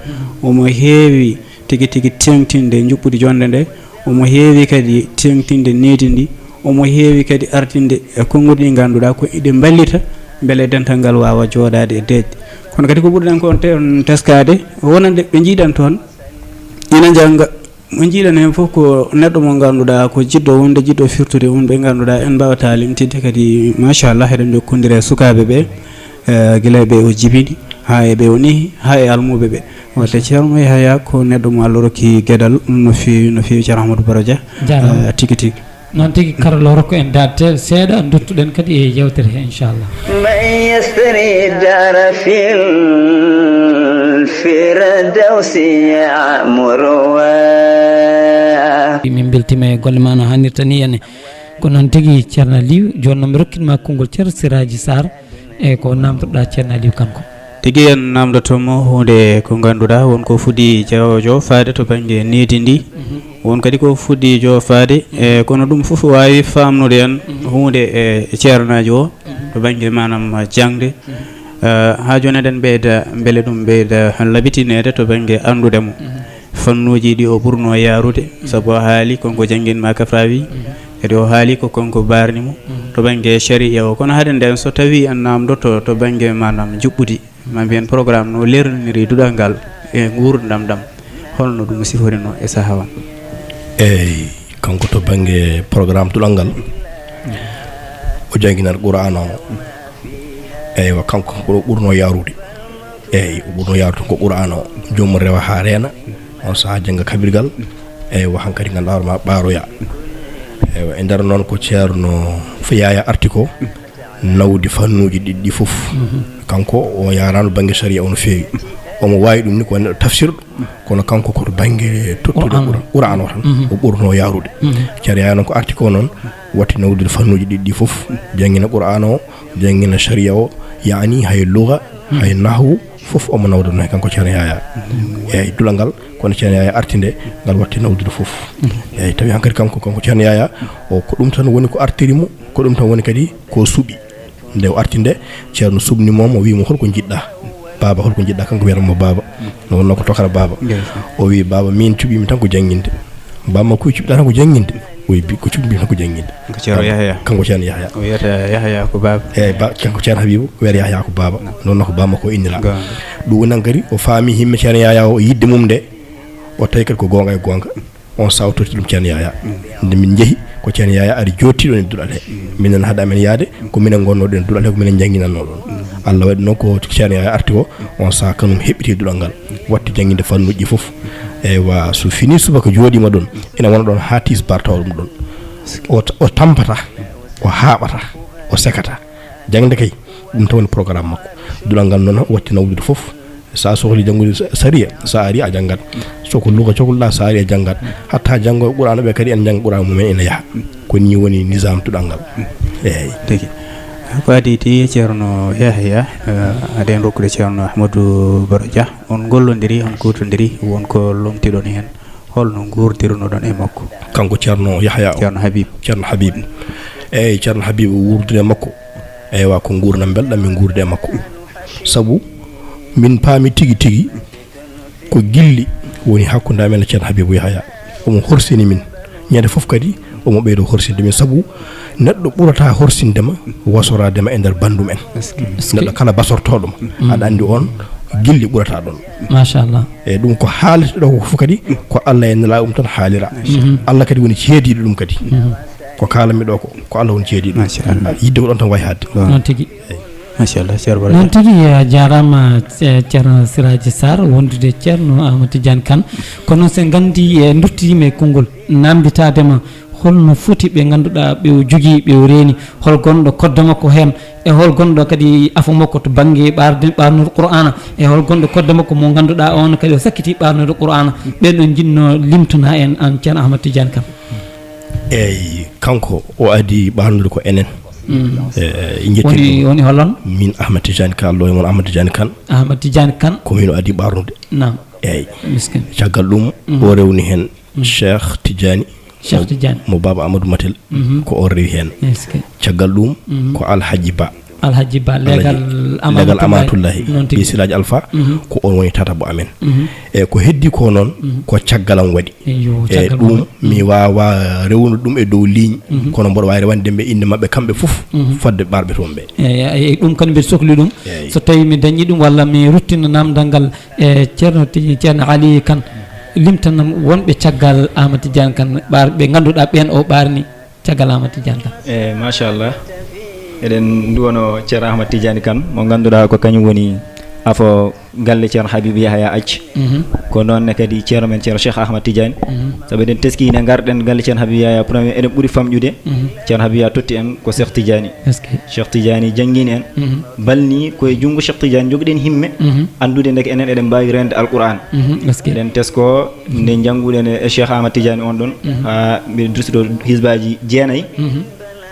omo heewi tigi tigi teeŋtinde njuɓɓudi jonnde nde, omo heewi kadi teeŋtinde needi ndi, omo heewi kadi artinde e konnguɗi ɗi ngannduɗaa ko eɗi mballita mbele dental ngal waawa jooɗaade e deeƴde. Kono kadi ko ɓurɗen ko on te-, on teskaade, wonande ɓe njiiɗen toon ina njannga. Mo njiiɗen heen fof ko neɗɗo mo ngannduɗaa ko jiɗɗo wonde, jiɗɗo firtude wonɓe ngannduɗaa en mbaawata limtidde kadi, machallah, eɗen njokkondira e sukaaɓe ɓe, eh, gila e ɓe o jibini, haa e ɓe o nehi, haa e almuɓe ɓe. Waɗde Ceerno Yahaya ko neɗɗo mo Allah rokki geɗal no feewi, no feewi, Ceerno Ahmadou Baro Dia. Jaaraama. Eh, tigi tigi. Noon tigi, karalla o rokka en date seeɗa, duttuɗen kadi e yeewtere he, inchallah. من يشتري دار في الفردوس يعمرها. Min mbeltiima e golle ma no hannirta ni, ene. Ko noon tigi, Ceerno Aliou, jooni noon mi rokkinma konngol Ceerno Siraaji Sarr, e ko namdotoɗaa Ceerno Aliou kanko. Tigi en namdoto mo huunde ko ngannduɗaa won ko fudii jawjo faade to bannge needi ndi, won kadi ko fudii jo faade, e kono ɗum fof waawi faamnude en huunde e ceernaajo o to bannge maanaam jaŋde. Eh, haa jooni eɗen ɓeyda, mbele ɗum ɓeyda labitineede to bannge anndude mo. Fannuuji ɗi o ɓurnoo yaarude, sabu o haali ko kanko jannginma Kafrawi, kadi o haali ko kanko barni mo to bannge shari'a o. Kono hade nden, so tawii en namdoto to bannge maanaam njuɓɓudi, ma mbiyen programme no leerniri duɗal ngal e nguurndam ɗam, holno ɗum siforinoo e sahaa on? Eey, kanko to bannge programme duɗal ngal, o jannginat Qur'aana o. Eywa, kanko ko ɗo ɓurnoo yaarude. Eey, o ɓurnoo yaarude ko Qur'aana o. Joomum rewa haa reena, on sahaa jannga kabirgal. Eywa, hankadi ngannduɗaa hoore ma ɓaaroya. Eywa, e nder noon ko Ceerno Yaya arti ko, nawdi fannuuji ɗiɗi ɗi fof. Kanko o yaaraano bannge sariya o no feewi. Omo waawi ɗum ni ko neɗɗo tafsirɗo, kono kanko ko to bannge tottude Qur'an. Qur'an o tan, o ɓurnoo yaarude. Ceerno Yahya noon ko arti ko noon, watti nawdude fannuuji ɗiɗi ɗi fof, janngina Qur'an o, janngina sharia o, yaani hay luga, hay nahwu, fof omo nawda noon kanko Ceerno Yahya. Eeyi, duɗal ngal, kono Ceerno Yahya arti nde, ngal watti nawdude fof. Eeyi, tawi hankadi kanko, kanko Ceerno Yahya, o ko ɗum tan woni ko artiri mo, ko ɗum tan woni kadi ko suɓi. Nde o arti nde, Ceerno suɓni mo, mo wi mo, "Holko njiɗɗa? Baaba, holko njiɗɗa?" Kanko wiyata mo, "Baaba." Nde wonnoo ko tokara baaba. O wi, "Baaba, min cuɓiimi tan ko jannginde." Baaba makko wi, "Cuɓiɗa tan ko jannginde?" O wi, "Bi-, ko cuɓiimi tan ko jannginde." Ko Ceerno Yahya. Kanko Ceerno Yahya. O wiyata Yahya ko baaba. Eeyi, ba-, kanko Ceerno Habibu, o wiyata Yahya ko baaba. Nde wonnoo ko baaba makko o innira. Goonga. Ɗum woni noon kadi, o faami himme Ceerno Yahya o, e yiɗde mum nde, o tawi kadi ko goonga e goonga. On saha o totti ɗum Ceerno Yahya. Nde min njehi, ko Ceerno Yahya ari jooɗti ɗon e duɗal he. Minen haade amen yahde, ko minen ngonnoo ɗon e duɗal he, ko minen njannginannoo ɗon. Allah waɗi noon ko Ceerno Yahya arti ko, on saha kanum heɓɓiti duɗal ngal. Watti jannginde fannuuji ɗi fof. Eywa, so fini subaka jooɗiima ɗon, ina wona ɗon haa tisbaar tawa ɗum ɗon. O t-, o tampata, o haaɓata, o sekata. Jaŋde kay, ɗum tan woni programme makko. Duɗal ngal noon watti nawdude fof. So a sohli janngude sa-, sariya, so a ari a janngat. So ko luga cohluɗa, so a ari a janngat. Hatta janngo Qur'aana ɓe kadi en njannga Qur'aana mumen ina yaha. Ko nii woni nizaam duɗal ngal. Eeyi. Tigi. Ko adii ti Ceerno Yahya, eh, aɗen rokkude Ceerno Ahmadou Baro Dia. On ngollondiri, on kuutondiri, won ko lomtiɗon heen. Holno nguurdirunoɗon e makko? Kanko Ceerno Yahya o. Ceerno Habib. Ceerno Habib. Eeyi, Ceerno Habib wuurdude e makko. Eywa, ko nguurndam mbelɗam min nguurdi e makko. Sabu min paami tigi tigi ko gilli woni hakkunde amen e Ceerno Habibu Yahya. Omo horsini min. Ñande fof kadi omo ɓeydo horsinde min. Sabu neɗɗo ɓurata horsinde ma, wasoraade ma e nder banndum en. Est-ce que? Neɗɗo kala basortooɗo ma, aɗa anndi on gilli ɓurata ɗon. Machallah. E ɗum ko haalete ɗo ko fof kadi ko Allah e Nelaaɗo ɗum tan haalira. Allah kadi woni ceediiɗo ɗum kadi. Ko kaalanmi ɗo ko, ko Allah woni ceediiɗo. Machallah. Yiɗde ko ɗon tan wayi haaɗde. Noon tigi. Machallah, Ceerno Baro Dia. Noon tigi, a jaaraama, Ce-, Ceerno Siraaji Sarr, wondude Ceerno Ahmad Tidiane Kane. Kono so en nganndi, e, nduttiima e konngol, naamnditaade ma, holno foti ɓe ngannduɗaa ɓe o jogii, ɓe o reeni, hol gonɗo kodde makko heen, e hol gonɗo kadi afo makko to bannge ɓaarde, ɓaarnude Qur'aana, e hol gonɗo kodde makko mo ngannduɗaa on kadi o sakkitii ɓaarnude Qur'aana, ɓeen ɗo njiɗno limtana en aan Ceerno Ahmad Tidiane Kane? Eeyi, kanko o adii ɓaarnude ko enen. Mm. E, e, njettii woni, ɗum. Woni holon? Min Ahmad Tidiane Kane, Allah e mon Ahmad Tidiane Kane. Ahmad Tidiane Kane. Ko min o adii ɓaarnude. Naam. Eeyi. Miskin. Caggal ɗum, o rewni heen Cheikh Tidiane. Cheikh Tidiane. Mo Baaba Amadou Matel, ko on rewi heen. Est-ce que? Caggal ɗum, ko Alhaji Ba. Alhaji Ba, legal Amanatullahi. Legal Amanatullahi. Noon tigi. Ɓii Siraaji Alfa, ko on woni tataɓo amen. E ko heddi ko noon, ko caggal am waɗi. Eyyo, e caggal ɗum, mi waawa rewnude ɗum e dow ligne, kono mboɗo waawi rewande ɓe innde maɓɓe kamɓe fof, fodde ɓaarɓe toon ɓe. Eeyi, eeyi, ɗum kadi mbiɗa sokli ɗum. Eeyi. So tawii mi dañii ɗum walla mi ruttina naamndal ngal e Ceerno Ti-, Ceerno Ali Kane, limtanam wonɓe caggal Ahmad Tidiane Kane, ɓaar-, ɓe ngannduɗaa ɓeen o ɓaarni caggal Ahmad Tidiane Kane. Eeyi, machallah. Eɗen nduwano Ceerno Ahmad Tidiane Kane, mo ngannduɗaa ko kañum woni afo galle Ceerno Habib Yahya Acc. Ko noon ne kadi ceerno men Ceerno Cheikh Ahmad Tidiane. Sabu eɗen teskii nde ngarɗen galle Ceerno Habib Yahya, premier, eɗen ɓuri famƴude. Ceerno Habib Yahya totti en ko Cheikh Tidiane. Est-ce que? Cheikh Tidiane janngini en. Balni ko e junngo Cheikh Tidiane njogiɗen himme, anndude ndeke enen eɗen mbaawi reende Alqur'aan. Est-ce que? Eɗen tesko nde njannguɗen e Cheikh Ahmad Tidiane on ɗon, haa mbiɗen dursude hizbaaji jeenayi.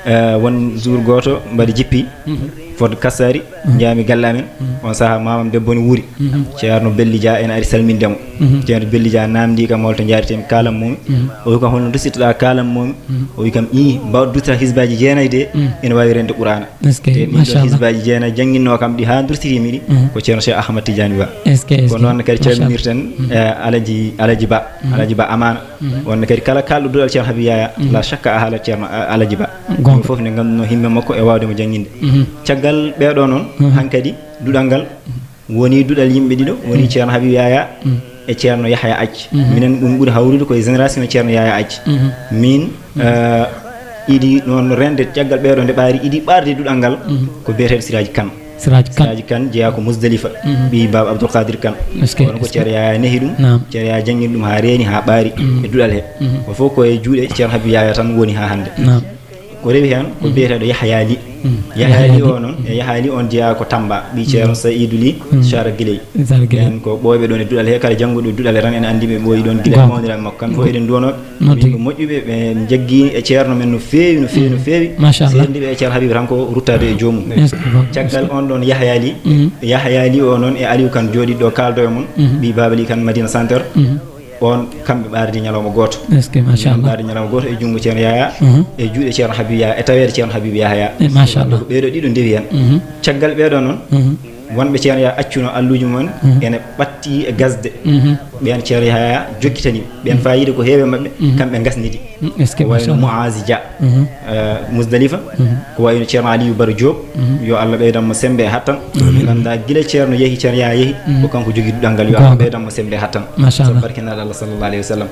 Eh, won jour gooto mbaɗi jippi, fodde Kassari, njaami galle amen. On sahaa maamam debbo ne wuuri. Ceerno Belli Dia ene ari salminde mo. Ceerno Belli Dia naamndii kam holto njaareten kaalan moomi. O wi kam, "Holno dusitoɗaa kaalan moomi?" O wi kam, "Ii, mbaawɗo dusta hizbaaji jeenayi de, ene waawi reende Qur'aana." Est-ce que? Te ɗin ɗon hizbaaji jeenayi jannginnoo kam ɗi haa dursitiimi ɗi, ko Ceerno Cheikh Ahmad Tidiane Ba. Est-ce que, est-ce que? Ko noon kadi calminirten, eh, Alaji, Alaji Ba, Alaji Ba Amaana. Wonde kadi kala kaalɗo duɗal Ceerno Habib Yahya, la shakka a haalat Ceerno, a-, Alaji Ba. Goonga. Ɗum fof ne ngannduno himme makko e waawde mo jannginde. Caggal ɓeeɗo noon, hankadi duɗal ngal woni duɗal yimɓe ɗiɗo, woni Ceerno Habib Yahya e Ceerno Yahya Acc. Minen ɗum ɓuri hawrude koye génération Ceerno Yahya Acc. Min, eh, idi noon rende caggal ɓeeɗo nde ɓaari, idi ɓaarde duɗal ngal ko biyeteeɗo Siraaji Kan. Siraaji Kan. Siraaji Kan jeyaa ko Musdalifa, ɓii Baaba Abdoul Kadir Kan. Est-ce que, kono ko est-ce que? Ceerno Yahya nehi ɗum, Ceerno Yahya janngini ɗum haa reeni, haa ɓaari e duɗal he. Ko fof ko e juuɗe Ceerno Habib Yahya tan woni haa hannde. Naam. Ko rewi heen ko biyeteeɗo Yahya Li. Yahali o noon, e Yahali on jeyaa ko Tamba, ɓii Ceerno Saïdou Ly, Sara Guiley. Sara Guiley. Ɓen ko ɓooyɓe ɗon e duɗal he, kala jannguɗo duɗal he tan ene anndi ɓe, ɓooyi ɗon gila e mawnira makko. Kamɓe fof eɗen nduwanoo ɓe, ko moƴƴuɓe, ɓe njaggi e Ceerno men no feewi, no feewi, no feewi. Machallah. Seeɗa ndiɓe e Ceerno Habib tan ko ruttaade e joomum. Caggal on ɗon Yahaya Ly, Yahaya Ly o noon e Aliou Kane jooɗiiɗo ɗo kaaldo e mon, ɓii Baaba Ly Kane Madina Center. On kamɓe ɓaardi ñalawma gooto. Est-ce que, machallah. Ɓaardi ñalawma gooto e junngo Ceerno Yahaya, e juuɗe Ceerno Habib Yahaya, e taweede Ceerno Habib Yahaya. E, machallah. Ɓeeɗo ɗiɗo ndewi heen. Caggal ɓeeɗo noon, wonɓe Ceerno Yahaya accuno alluuji mumen, ene ɓatti e gasde. Ɓeen Ceerno Yahaya jokkitani ɓe. Ɓeen faayiida ko heewi e maɓɓe, kamɓe ngasnidi. Est-ce que, ko wayi no machallah. Muazi Dia, eh, Musdalifa, ko wayi no Ceerno Aliou Baro Diop, yo Allah ɓeydan mo semmbe e hattan. Amiin. Nganndaa gila Ceerno yehi, Ceerno Yahaya yehi, ko kanko jogii duɗal ngal, yo Allah ɓeydan mo semmbe e hattan. Machallah. Sabu barke Nelaaɗo Allah sallallahu alayhi wa sallam.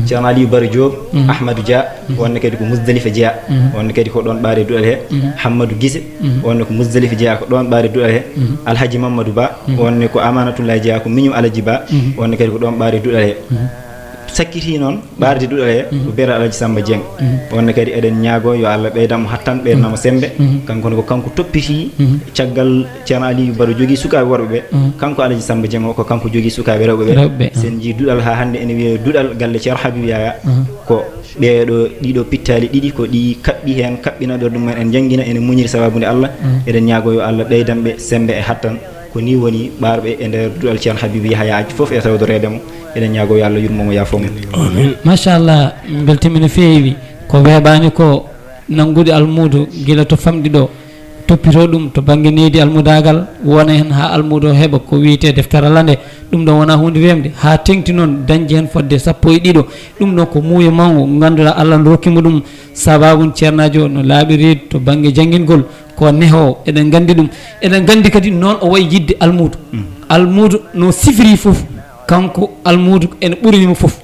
Ceerno Aliou Baro Diop, Ahmadou Dia, wonno kadi ko Musdalifa jeyaa, wonno kadi ko ɗon ɓaari duɗal he, Hammadou Gise, wonno ko Musdalifa jeyaa, ko ɗon ɓaari duɗal he, Alhaji Mamadou Ba, wonno ko Amanatullahi jeyaa, ko miñum Alaji Ba, wonno kadi ko ɗon ɓaari duɗal he. Sakkiti noon ɓaardi duɗal he, ko Beera Alaji Samba Dieng. Wonno kadi eɗen ñaagoo yo Allah ɓeydan mo hattan, ɓeydan mo semmbe. Kanko ne ko kanko toppiti caggal Ceerno Aliou Baro jogii sukaaɓe worɓe ɓe. Kanko Alaji Samba Dieng o ko kanko jogii sukaaɓe rewɓe ɓe. Rewɓe ɓe. Sen njii duɗal haa hannde ene wiyee duɗal galle Ceerno Habib Yahaya. Ko ɓeeɗo ɗiɗo pittaali ɗiɗi ko ɗi kaɓɓi heen, kaɓɓi naɓirde mum en, en njanngina, ene muñiri sababu nde Allah. Eɗen ñaagoo yo Allah ɓeydan ɓe semmbe e hattan. Ko nii woni ɓaarɓe e nder duɗal Ceerno Habib Yahaya, aji fof e tawtoreede mo. Eɗen ñaagoo yo Allah yurmo mo, yaafo mo. Amiin. Machallah, mbeltiima no feewi. Ko weeɓaani ko nanngude almuudo gila to famɗi ɗo, toppitoo ɗum to bannge needi almudaagal, wona heen haa almuudo o heɓa ko wiyetee deftere lannde. Ɗum ɗoon wonaa huunde weeɓnde, haa teeŋti noon dañde heen fotde sappo e ɗiɗo. Ɗum ɗoon ko muuyo mawngo, ngannduɗaa Allah no rokki mo ɗum. Sabaabu ceernaajo o no laaɓi reedu to bannge janngingol, ko nehoowo, eɗen nganndi ɗum. Eɗen nganndi kadi noon o wayi yiɗde almuudo. Almuudo no sifiri fof, kanko almuudo ene ɓurani mo fof.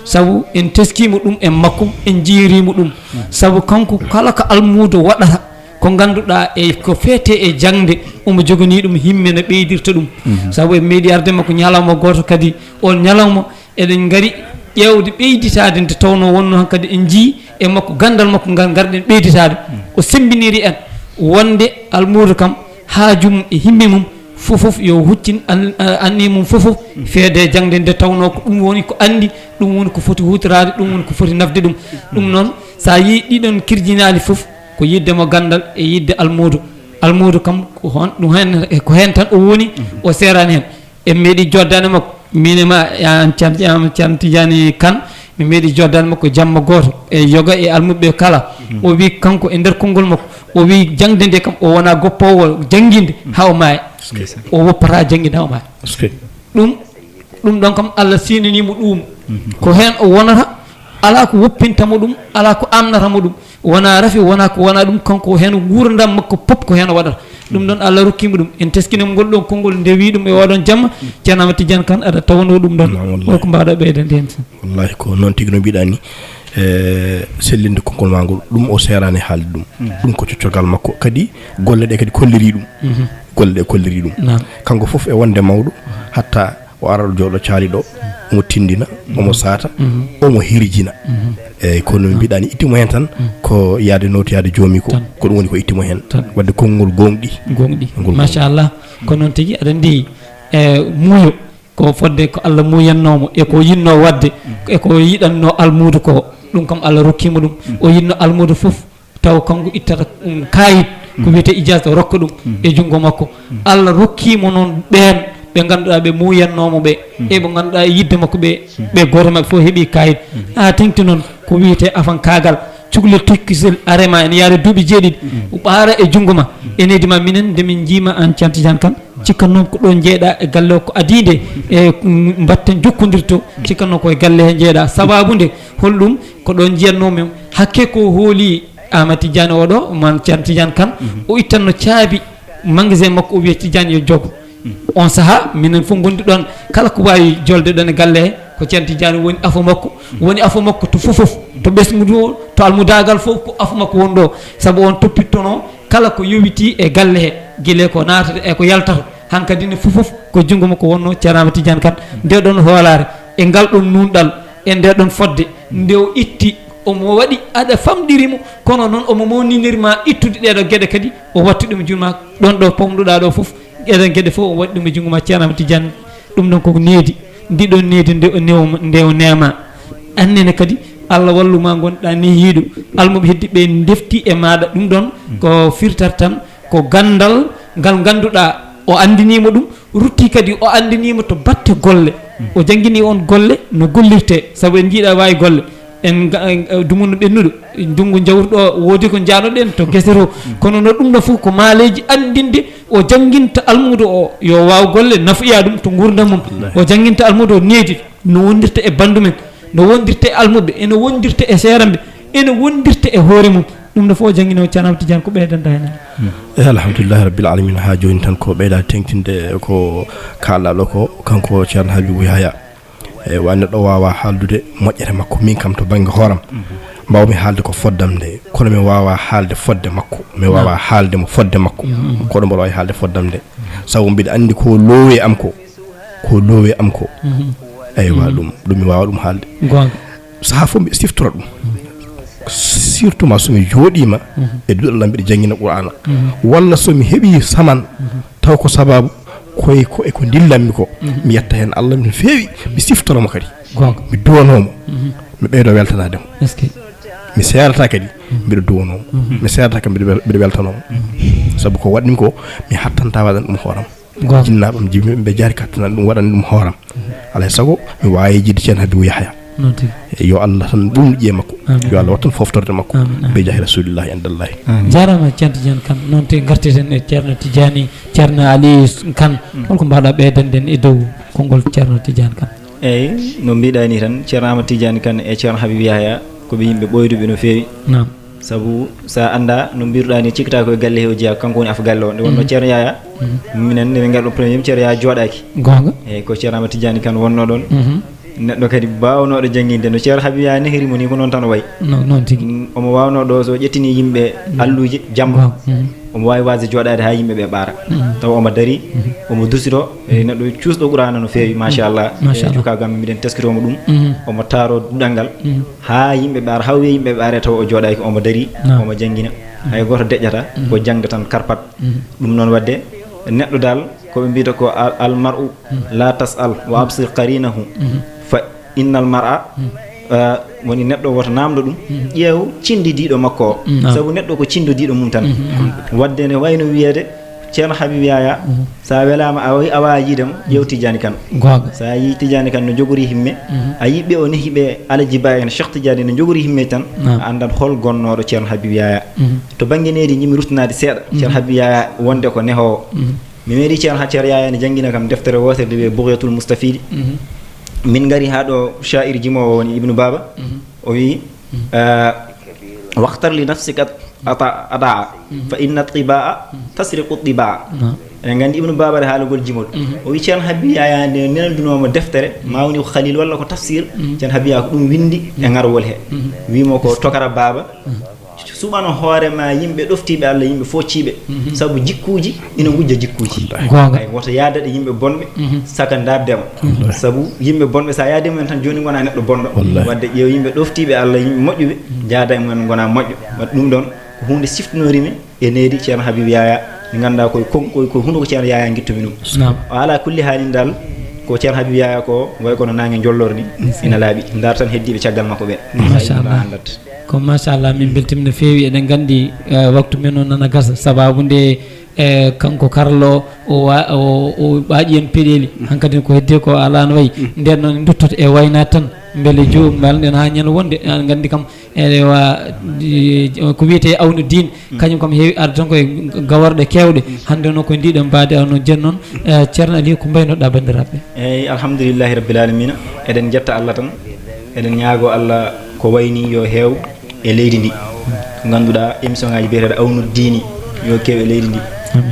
Sabu en teskiima ɗum e makko, en njiyiriima ɗum. Sabu kanko kala ko almuudo waɗata, ko ngannduɗaa e ko feetee e jaŋde, omo joganii ɗum himme no ɓeydirta ɗum. Sabu en meeɗi arde makko ñalawma gooto kadi, oon ñalawma eɗen ngari ƴeewde ɓeyditaade nde tawnoo wonnoo hankadi en njiyii e makko ganndal makko ngal ngarɗen ɓeyditaade. O semmbiniri en wonde almuudo kam haaju mum e himme mum fof fof yo huccin an-, anniya mum fof fof feede jaŋde nde tawnoo ko ɗum woni ko anndi, ɗum woni ko foti huutoraade, ɗum woni ko foti nafde ɗum. Ɗum noon, so a yii ɗiɗon kirjinaali fof, ko yiɗde mo ganndal e yiɗde almuudo. Almuudo kam ko hon-, ɗum heen, ko heen tan o woni, o seeraani heen. En meeɗi joddaade makko, miin e ma, an Ceerno, an Ceerno Tidiane Kane, mi meeɗi joddaade makko jamma gooto e yoga e almuɓɓe kala. O wi kanko e nder konngol makko, o wi jaŋde nde kam o wonaa goppoowo jannginde haa o maaya. O woppataa jannginde haa o maaya. Ɗum, ɗum ɗoon kam Allah seenanii mo ɗum. Ko heen o wonata, alaa ko woppinta mo ɗum, alaa ko amnata mo ɗum. Wonaa rafi, wonaa ko wonaa ɗum, kanko heen nguurndam makko pop ko heen o waɗata. Ɗum ɗoon Allah rokkiima ɗum. En teskiniima ngol ɗoon konngol nde wii ɗum e oo ɗoon jamma, Ceerno Ahmad Tidiane Kane, aɗa tawanoo ɗum ɗoon. Naam, wallahi. Hol ko mbaawɗaa ɓeydaade heen? Wallahi ko noon tigi no mbiɗaa ni. E, sellinde konngol maa ngol, ɗum o seeraani haalde ɗum. Ɗum ko coccorgal makko. Kadi golle ɗe kadi kolliri ɗum. Golle ɗe kolliri ɗum. Naam. Kanko fof e wonde mawɗo, hatta o ara ɗo jooɗo caali ɗo, omo tindina, omo saata, omo hirjina. Eyyi, kono no mbiɗaa ni, itti mo heen tan, ko yaade nootoyaade joomi ko, ko ɗum woni ko itti mo heen. Tan. Waɗde konngol gooŋɗi. Gooŋɗi. Konngol gooŋɗi. Machallah. Ko noon tigi, aɗa anndi, e, muuyo, ko fodde ko Allah muuyannoo mo, e ko yiɗnoo waɗde, e ko yiɗannoo almuudo ko, ɗum kam Allah rokkiima ɗum. O yiɗno almuudo fof, taw kanko ittata, um, kaayit, ko wiyetee ijaasa, rokka ɗum e junngo makko. Allah rokkii mo noon ɓeen ɓe ngannduɗaa ɓe muuyannoo mo ɓe, e ɓe ngannduɗaa e yiɗde makko ɓe, ɓe gooto maɓɓe fof heɓii kaayit. Haa teeŋti noon ko wiyetee afankaagal, cukalel tokkisel are ma ene yaara duuɓi jeeɗiɗi, ɓaara e junngo ma, ene heedi ma minen nde min njii ma aan Ceerno Tidiane Kane, cikkatnoo ko ɗo njeeyɗaa e galle o ko adii nde, e, mm, mbaɗten jokkondirde to, cikkatnoo ko e galle he njeeyɗaa. Sabaabu nde, hol ɗum? Ko ɗo njiyatnoo min. Hakke ko hooli Ahmad Tidiane oɗo, man Ceerno Tidiane Kane, o ittanno caabi magasin makko, o wiya Tidiane yo jogo. On sahaa, minen fof ngondi ɗon, kala ko waawi jolde ɗon e galle he, ko Ceerno Tidiane woni afo makko, woni afo makko to fof fof, to ɓesngu ndu, to almudaagal fof, ko afo makko woni ɗo, sabu on toppittono kala ko yowitii e galle he, gila ko naatata e ko yaltata, hankadi ne fof fof ko junngo makko wonnoo, Ceerno Ahmad Tidiane Kane, nde ɗon hoolaare, e ngal ɗon nuunɗal, e nde ɗon fodde, nde o itti omo waɗi aɗa famɗiri mo, kono noon omo mawninir ma ittude ɗeeɗo geɗe kadi, o watti ɗum juuma ɗon ɗo pomɗuɗaa ɗo fof, eɗen geɗe fof o waɗi ɗum e junngo ma, Ceerno Ahmad Tidiane. Ɗum ɗon koko needi, ndi ɗon needi nde o newo, nde o neema. Annene kadi, Allah wallu ma ngonɗa nehiiɗo, almuɓe heddi ɓe ndefti e maaɗa. Ɗum ɗon ko firtat tan, ko ganndal ngal ngannduɗaa o anndiniima ɗum, rutti kadi o anndiniima to batte golle. O janngini on golle no gollirte, sabu en njiiɗa waawi golle. En nga- en- eh, dumunno ɓennuɗo, ndunngu jawruɗo o, woodi ko njaanoɗen to gese to. Kono no ɗum ɗo fof ko maaleeji anndinde o jannginta almuudo o, yo waaw golle nafoya ɗum to nguurndam mum. Wallaahi. O jannginta almuudo o needi no wondirta e banndu men, no wondirta e almuɓɓe, ene wondirta e seeramɓe, ene wondirta e hoore mum. Ɗum ɗo fof o janngino Ceerno Ahmad Tidiane, ko ɓeydanta heen? E alhamdulillahi rabbil alamin, haa jooni tan ko ɓeyda teŋtinde ko kaalɗaa ɗo ko kanko Ceerno Habibou Yahya. E wa neɗɗo waawa haaldude moƴƴere makko, min kam to bannge hooram, mbaawmi haalde ko foddam nde, kono mi waawa haalde fodde makko, mi waawa haalde mo fodde makko. Ko ɗum mboɗo waawi haalde foddam nde, sabu mbiɗa anndi ko loowi am ko, ko loowi am ko. Eywa, ɗum ɗum mi waawa ɗum haalde. Goonga. Sahaa fof mbiɗa siftora ɗum, surtout ma so mi jooɗiima e duɗal am mbiɗa janngina Qur'aana, walla so mi heɓii saman, taw ko sababu koye ko e ko ndillanmi ko, mi yetta heen Allah no feewi, mi siftora mo kadi. Goonga. Mi duwanoo mo, mi ɓeydo weltanaade mo. Est-ce que? Mi seerata kadi, mbiɗo duwanoo mo. Mi seerata kadi, mbiɗo wel- mbiɗo weltanoo mo. Sabu ko waɗmi ko, mi hattanta waɗan ɗum hooram. Goonga. Jinnaaɓe am, jibinɓe ɓe jaari kattanal ɗum, waɗan ɗum hooram. Alaa e sago mi waawi yejjitde Ceerno Habibou Yahya. Noon tigi. Yo Allah tan ɓulnu ƴiye makko. Amin. Yo Allah wattan foftorde makko. Amin, amin. Be jaahi Rasulillahi indallahi. Amin. Jaaraama Ceerno Tidiane Kane. Noon tigi ngarteten e Ceerno Tidiane, Ceerno Ali Kane. Holko mbaɗa ɓeydande en e dow konngol Ceerno Tidiane Kane? Eeyi, no mbiɗa ni tan, Ceerno Ahmad Tidiane Kane e Ceerno Habib Yahya ko ɓe yimɓe ɓooyduɓe no feewi. Naam. Sabu so a anndaa no mbiruɗaa ni, cikkata ko e galle he o jeyaa, kanko woni af galle o. Nde wonnoo Ceerno Yahya, minen nde min ngarɗo premier, Ceerno Yahya jooɗaaki. Goonga. Eeyi, ko Ceerno Ahmad Tidiane Kane wonnoo ɗoon. Neɗɗo kadi baawnooɗo jannginde, no Ceerno Habib Yahya nehiri mo ni, ko noon tan o wayi. No- noon tigi. Mm, omo waawnoo ɗo, so ƴettini yimɓe alluuje, jamba. Goonga. Omo waawi waasde jooɗaade haa yimɓe ɓe ɓaara. Tawa omo darii, omo dusitoo, e neɗɗo cuusɗo Qur'aana no feewi, machallah. Machallah. E cukaagu am, miɗen teskitoo mo ɗum. Omo taaroo duɗal ngal. Haa yimɓe ɓe ara, haa wiya yimɓe ɓe ara, tawa o jooɗaaki, omo darii, omo janngina. Hay gooto deƴƴata, ko jaŋde tan karpat. Ɗum noon waɗde, neɗɗo dal, ko ɓe mbiyata ko al- al mar'u la tas'al wa absir qarinahu. Fa innal mar'a, ah, woni neɗɗo woto naamndo ɗum, ƴeew cinndidiiɗo makko o. Sabu neɗɗo ko cinndidiiɗo mum tan. Waɗde ne wayno wiyeede, Ceerno Habib Yahya, so a welaama, a wayi- a waawaa yiide mo, ƴeew Tijaani Kan. Goonga. So a yii Tijaani Kan no jogori himme, a yii ɓe o nehi ɓe Alaji Ba en, Cheikh Tijaani no jogori himme tan, a anndan hol gonnooɗo Ceerno Habib Yahya. To bannge needi, njimi ruttanaade seeɗa, Ceerno Habib Yahya wonde ko nehoowo. Mi meeɗi Ceerno ha Ceerno Yahya ne janngina kam deftere wootere nde wiyee Bughyatul Mustafidi. Min ngari haa ɗo sha'ir jimoowo woni Ibnu Baba. O wi, ah, "Wakhtar li nafsika ata-, adaa, fa inna tibaa tasriqu tibaa." Eɗen nganndi Ibnu Baba e haalugol jimol. O wi Ceerno Habib Yahya nde nenndunoo mo deftere, ma woni ko Khalil walla ko tafsir, Ceerno Habib Yahya ko ɗum winndi e ngarwol he. Wi mo ko tokara Baba. Suɓano hoore ma yimɓe ɗoftiiɓe Allah, yimɓe foocciiɓe. Sabu jikkuuji ina ngujja jikkuuji. Goonga. Ay, woto yaadade yimɓe bonɓe, saka ndaarde ma. Sabu yimɓe bonɓe, so a yaadii mumen tan, jooni ngona neɗɗo bonɗo. Wallahi. Waɗde ƴeew yimɓe ɗoftiiɓe Allah, yimɓe moƴƴuɓe, njaada e mumen, ngona moƴƴo. Waɗde ɗum ɗoon ko huunde siftinoriimi e needi Ceerno Habib Yahya, nde ngannduɗaa koye kon-, koye, koye hunuko Ceerno Yahya ngittumi ɗum. Naam. O ala kulli haalin dal, ko Ceerno Habib Yahya ko, way kono naange njolloor ni, ina laaɓi. Ndaar tan heddiiɓe caggal makko ɓe. Machallah. Ina anndat. Ko machallah, min mbeltiima no feewi. Eɗen nganndi, eh, waktu men o nana gasa, sababu nde, eh, kanko Karlo o wa-, o, o ɓaaƴi en peɗeeli. Hankadi ko heddi ko alaa no wayi. Nden noon en nduttoto e waynaade tan, mbele joom, mbal nden haa ñande wonde, eɗen nganndi kam, ewa, di-, ko wiyetee Awnu Diin, kañum kam heewi arde tan koye gaworɗe keewɗe. Hannde noon ko ndiɗo mbaadi, Awnu Diin noon, eh, Ceerno Aliou, ko mbaynoɗaa banndiraaɓe? Eeyi, alhamdulillahi rabbil alamina. Eɗen njetta Allah tan. Eɗen ñaagoo Allah ko wayni yo heew e leydi ndi. Ko ngannduɗaa émission ngaaji biyeteeɗo Awnu Diini yo keew e leydi ndi.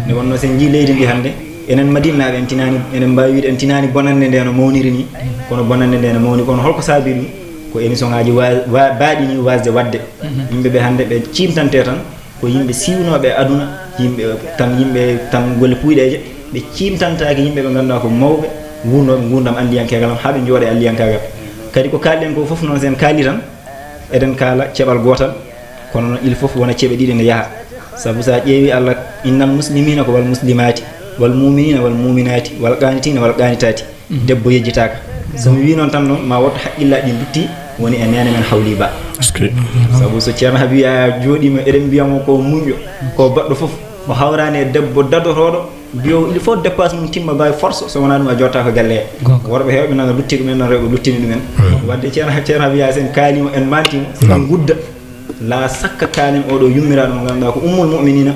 Nde wonnoo so en njii leydi ndi hannde, enen Madinaaɓe en tinaani, enen mbaawi wiide en tinaani bonannde nde no mawniri ni, kono bonannde nde no mawni, kono holko saabi ɗum? Ko émission ngaaji wa-, wa-, baaɗi ni waasde waɗde. Yimɓe ɓe hannde ɓe ciimtante tan, ko yimɓe siiwnooɓe e aduna, yimɓe tan, yimɓe tan golle puuyɗeeje, ɓe ciimtantaake yimɓe ɓe ngannduɗaa ko mawɓe, wuurnooɓe nguurndam alliyankeegal am, haa ɓe njooɗa e alliyankaagal. Kadi ko kaalɗen ko fof noon, so en kaali tan, Eɗen kaala ceɓal gootal, kono noon il faut wona ceɓe ɗiɗi ne yaha. Sabu so a ƴeewi Allah, innal muslimina ko wal muslimati, wal muminina wal muminati, wal qanitina wal qanitati. Debbo yejjitaaka. So mi wii noon tan noon, ma wotto haqqillaaji ɗi lutti woni e neene men Hawli Ba. Sabu so Ceerno Habibu Yaya jooɗiima, eɗen mbiya mo ko muñƴo, ko baɗɗo fof, o hawraani e debbo dadotooɗo, mbiyo il faut dépasse mum timma by force, so wonaa ɗum a jooɗtaako galle he. Worɓe heewɓe nana lutti ɗumen, noon rewɓe luttini ɗumen. Wadde Ceerno, Ceerno Habibu Yaya, so en kaalimo, en mantimo, so en ngudda. La sakka kaalen oɗo yummiraaɗo mo ngannduɗaa ko ummul mu'minina,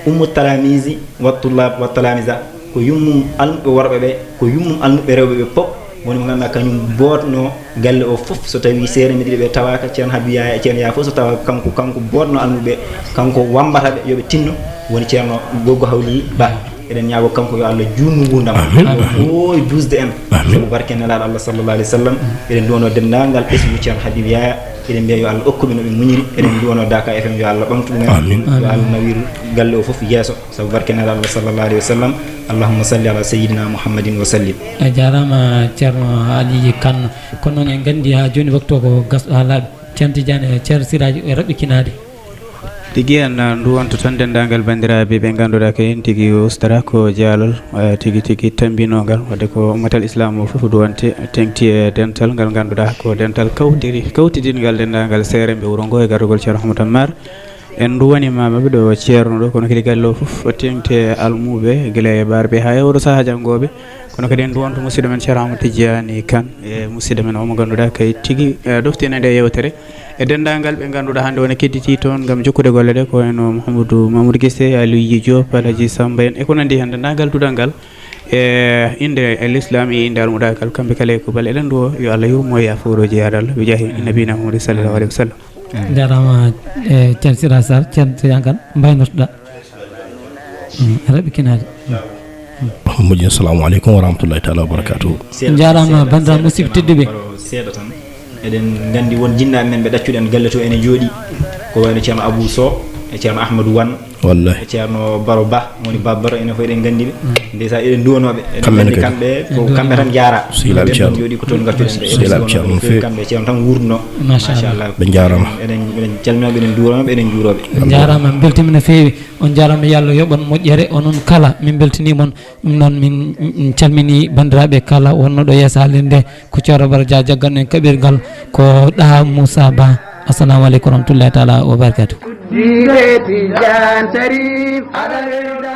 ummu talamisi, wa tullab, wa talamisa, ko yummum almuɓɓe worɓe ɓe, ko yummum almuɓɓe rewɓe ɓe pop. Woni mo ngannduɗaa kañum bootno galle o fof, so tawi seere mi ɗiɗi ɓe tawaaka, Ceerno Habibu Yaya e Ceerno Yaya fof so tawaaka, kanko, kanko bootno almuɓe, kanko wambata ɓe, yo ɓe tinno. Woni Ceerno Goggo Hawli Ba. Eɗen ñaago kanko yo Allah juutnu nguurndam. Amin. Yo ɓooy juusde en. Amin. Sabu barke nelaaɗo Allah sallallahu alaihi wasallam. Eɗen nduwano denndaangal ɓesngu Ceerno Habibu Yaya. Eɗen mbiya yo Allah okku ɓe no ɓe muñiri. Eɗen nduwano Daka F M yo Allah ɓamtu ɗumen. Amin. Yo Allah nawiru galle o fof yeeso. Sabu barke nelaaɗo Allah sallallahu alaihi wasallam. Allahumma salli ala sayyidina Muhammadin wa sallim. A jaaraama Ceerno Aliji Kan. Kono noon en nganndi haa jooni waktu o ko gasɗo haa laaɓi. Ceerno Tidiane, Ceerno Siraaji e raɓɓikinaade. Tigi en, uh, nduwonto tan denndaangal banndiraaɓe ɓe ngannduɗaa ko en tigi ustara ko jaalal, uh, tigi tigi tammbinoogal. Wadde ko ummatal Islam o fof duwante, teŋti e dental ngal ngannduɗaa ko dental kawtiri, kawtidinngal denndaangal seeremɓe wuro ngo e garugol Ceerno Ahmad Ammar. En nduwaniima maɓɓe ɗo Ceerno ɗo, kono kadi galle o fof teŋti e almuɓe, gila e ɓaarɓe haa e oɗo sahaa janngooɓe. Kono kadi en nduwonto musidɗo men Ceerno Ahmad Tidiani Kan e musidɗo men o mo ngannduɗaa kay tigi, eh, ɗoftina nde yewtere. E denndaangal ɓe ngannduɗaa hannde wona kedditi toon ngam jokkude golle ɗe, ko wayno Mouhamadou Mamoudou Guissé, Aliou Diop, Alhaji Samba en, e ko nanndi heen, denndaangal duɗal ngal, e innde e l'islam, e innde almuɗagal, kamɓe kala e kuuɓal, eɗen nduwo, yo Allah yurmo e yaafo, o jeyaaɗo Allah, bi jaahi nabina Mouhamadou sallallahu alaihi wa sallam. Jaaraama, eh, Ceerno Sira Sarr, Ceerno Tidiane Kane, mbaynortoɗaa. Mm, raɓɓikinaade. Moƴƴi, assalamu aleykum wa rahmatullahi taala wa barakatuhu. Seeɗa, jaaraama, seeɗa, banndiraaɓe seeɗa, musidɓe tedduɓe. Seeɗa tan. Eɗen nganndi won jinnaaɓe men ɓe ɗaccuɗen galle to ene njooɗi. Ko wayno Ceerno Abou Sow, e Ceerno Ahmadou Wan, wallahi, e Ceerno Baro Ba, woni Baba Baro, enen fof eɗen nganndi ɓe. Ndeysan, eɗen nduwanoo ɓe. Eɗen kamɓe nganndi ne kadi kamɓe, ko kamɓe tan njaara. Sehilaaɓe ɓe Ceerno. Jooɗi ko toon ngattuɗen ɓe. Sehilaaɓe Ceerno no feewi. Kamɓe Ceerno tan nguurduno. Machallah. Ɓe njaaraama. Eɗen, eɗen calminoo ɓe, eɗen nduwanoo ɓe, eɗen njuuroo ɓe. On njaaraama, en mbeltiima no feewi. On njaaraama, yo Allah yoɓ on moƴƴere, onon kala, min mbeltiniima on. Ɗum noon, min, min calminii banndiraaɓe kala wonnooɓe ɗo yeeso haalirde nde, ko Ceerno Baro Dia jagganno en kaɓirgal, ko Ɗa Moussa Ba. Assalamu aleykum wa rahmatullahi taala wa barakatuh. Jiiɗe Tijaan Sariif, aɗa welda.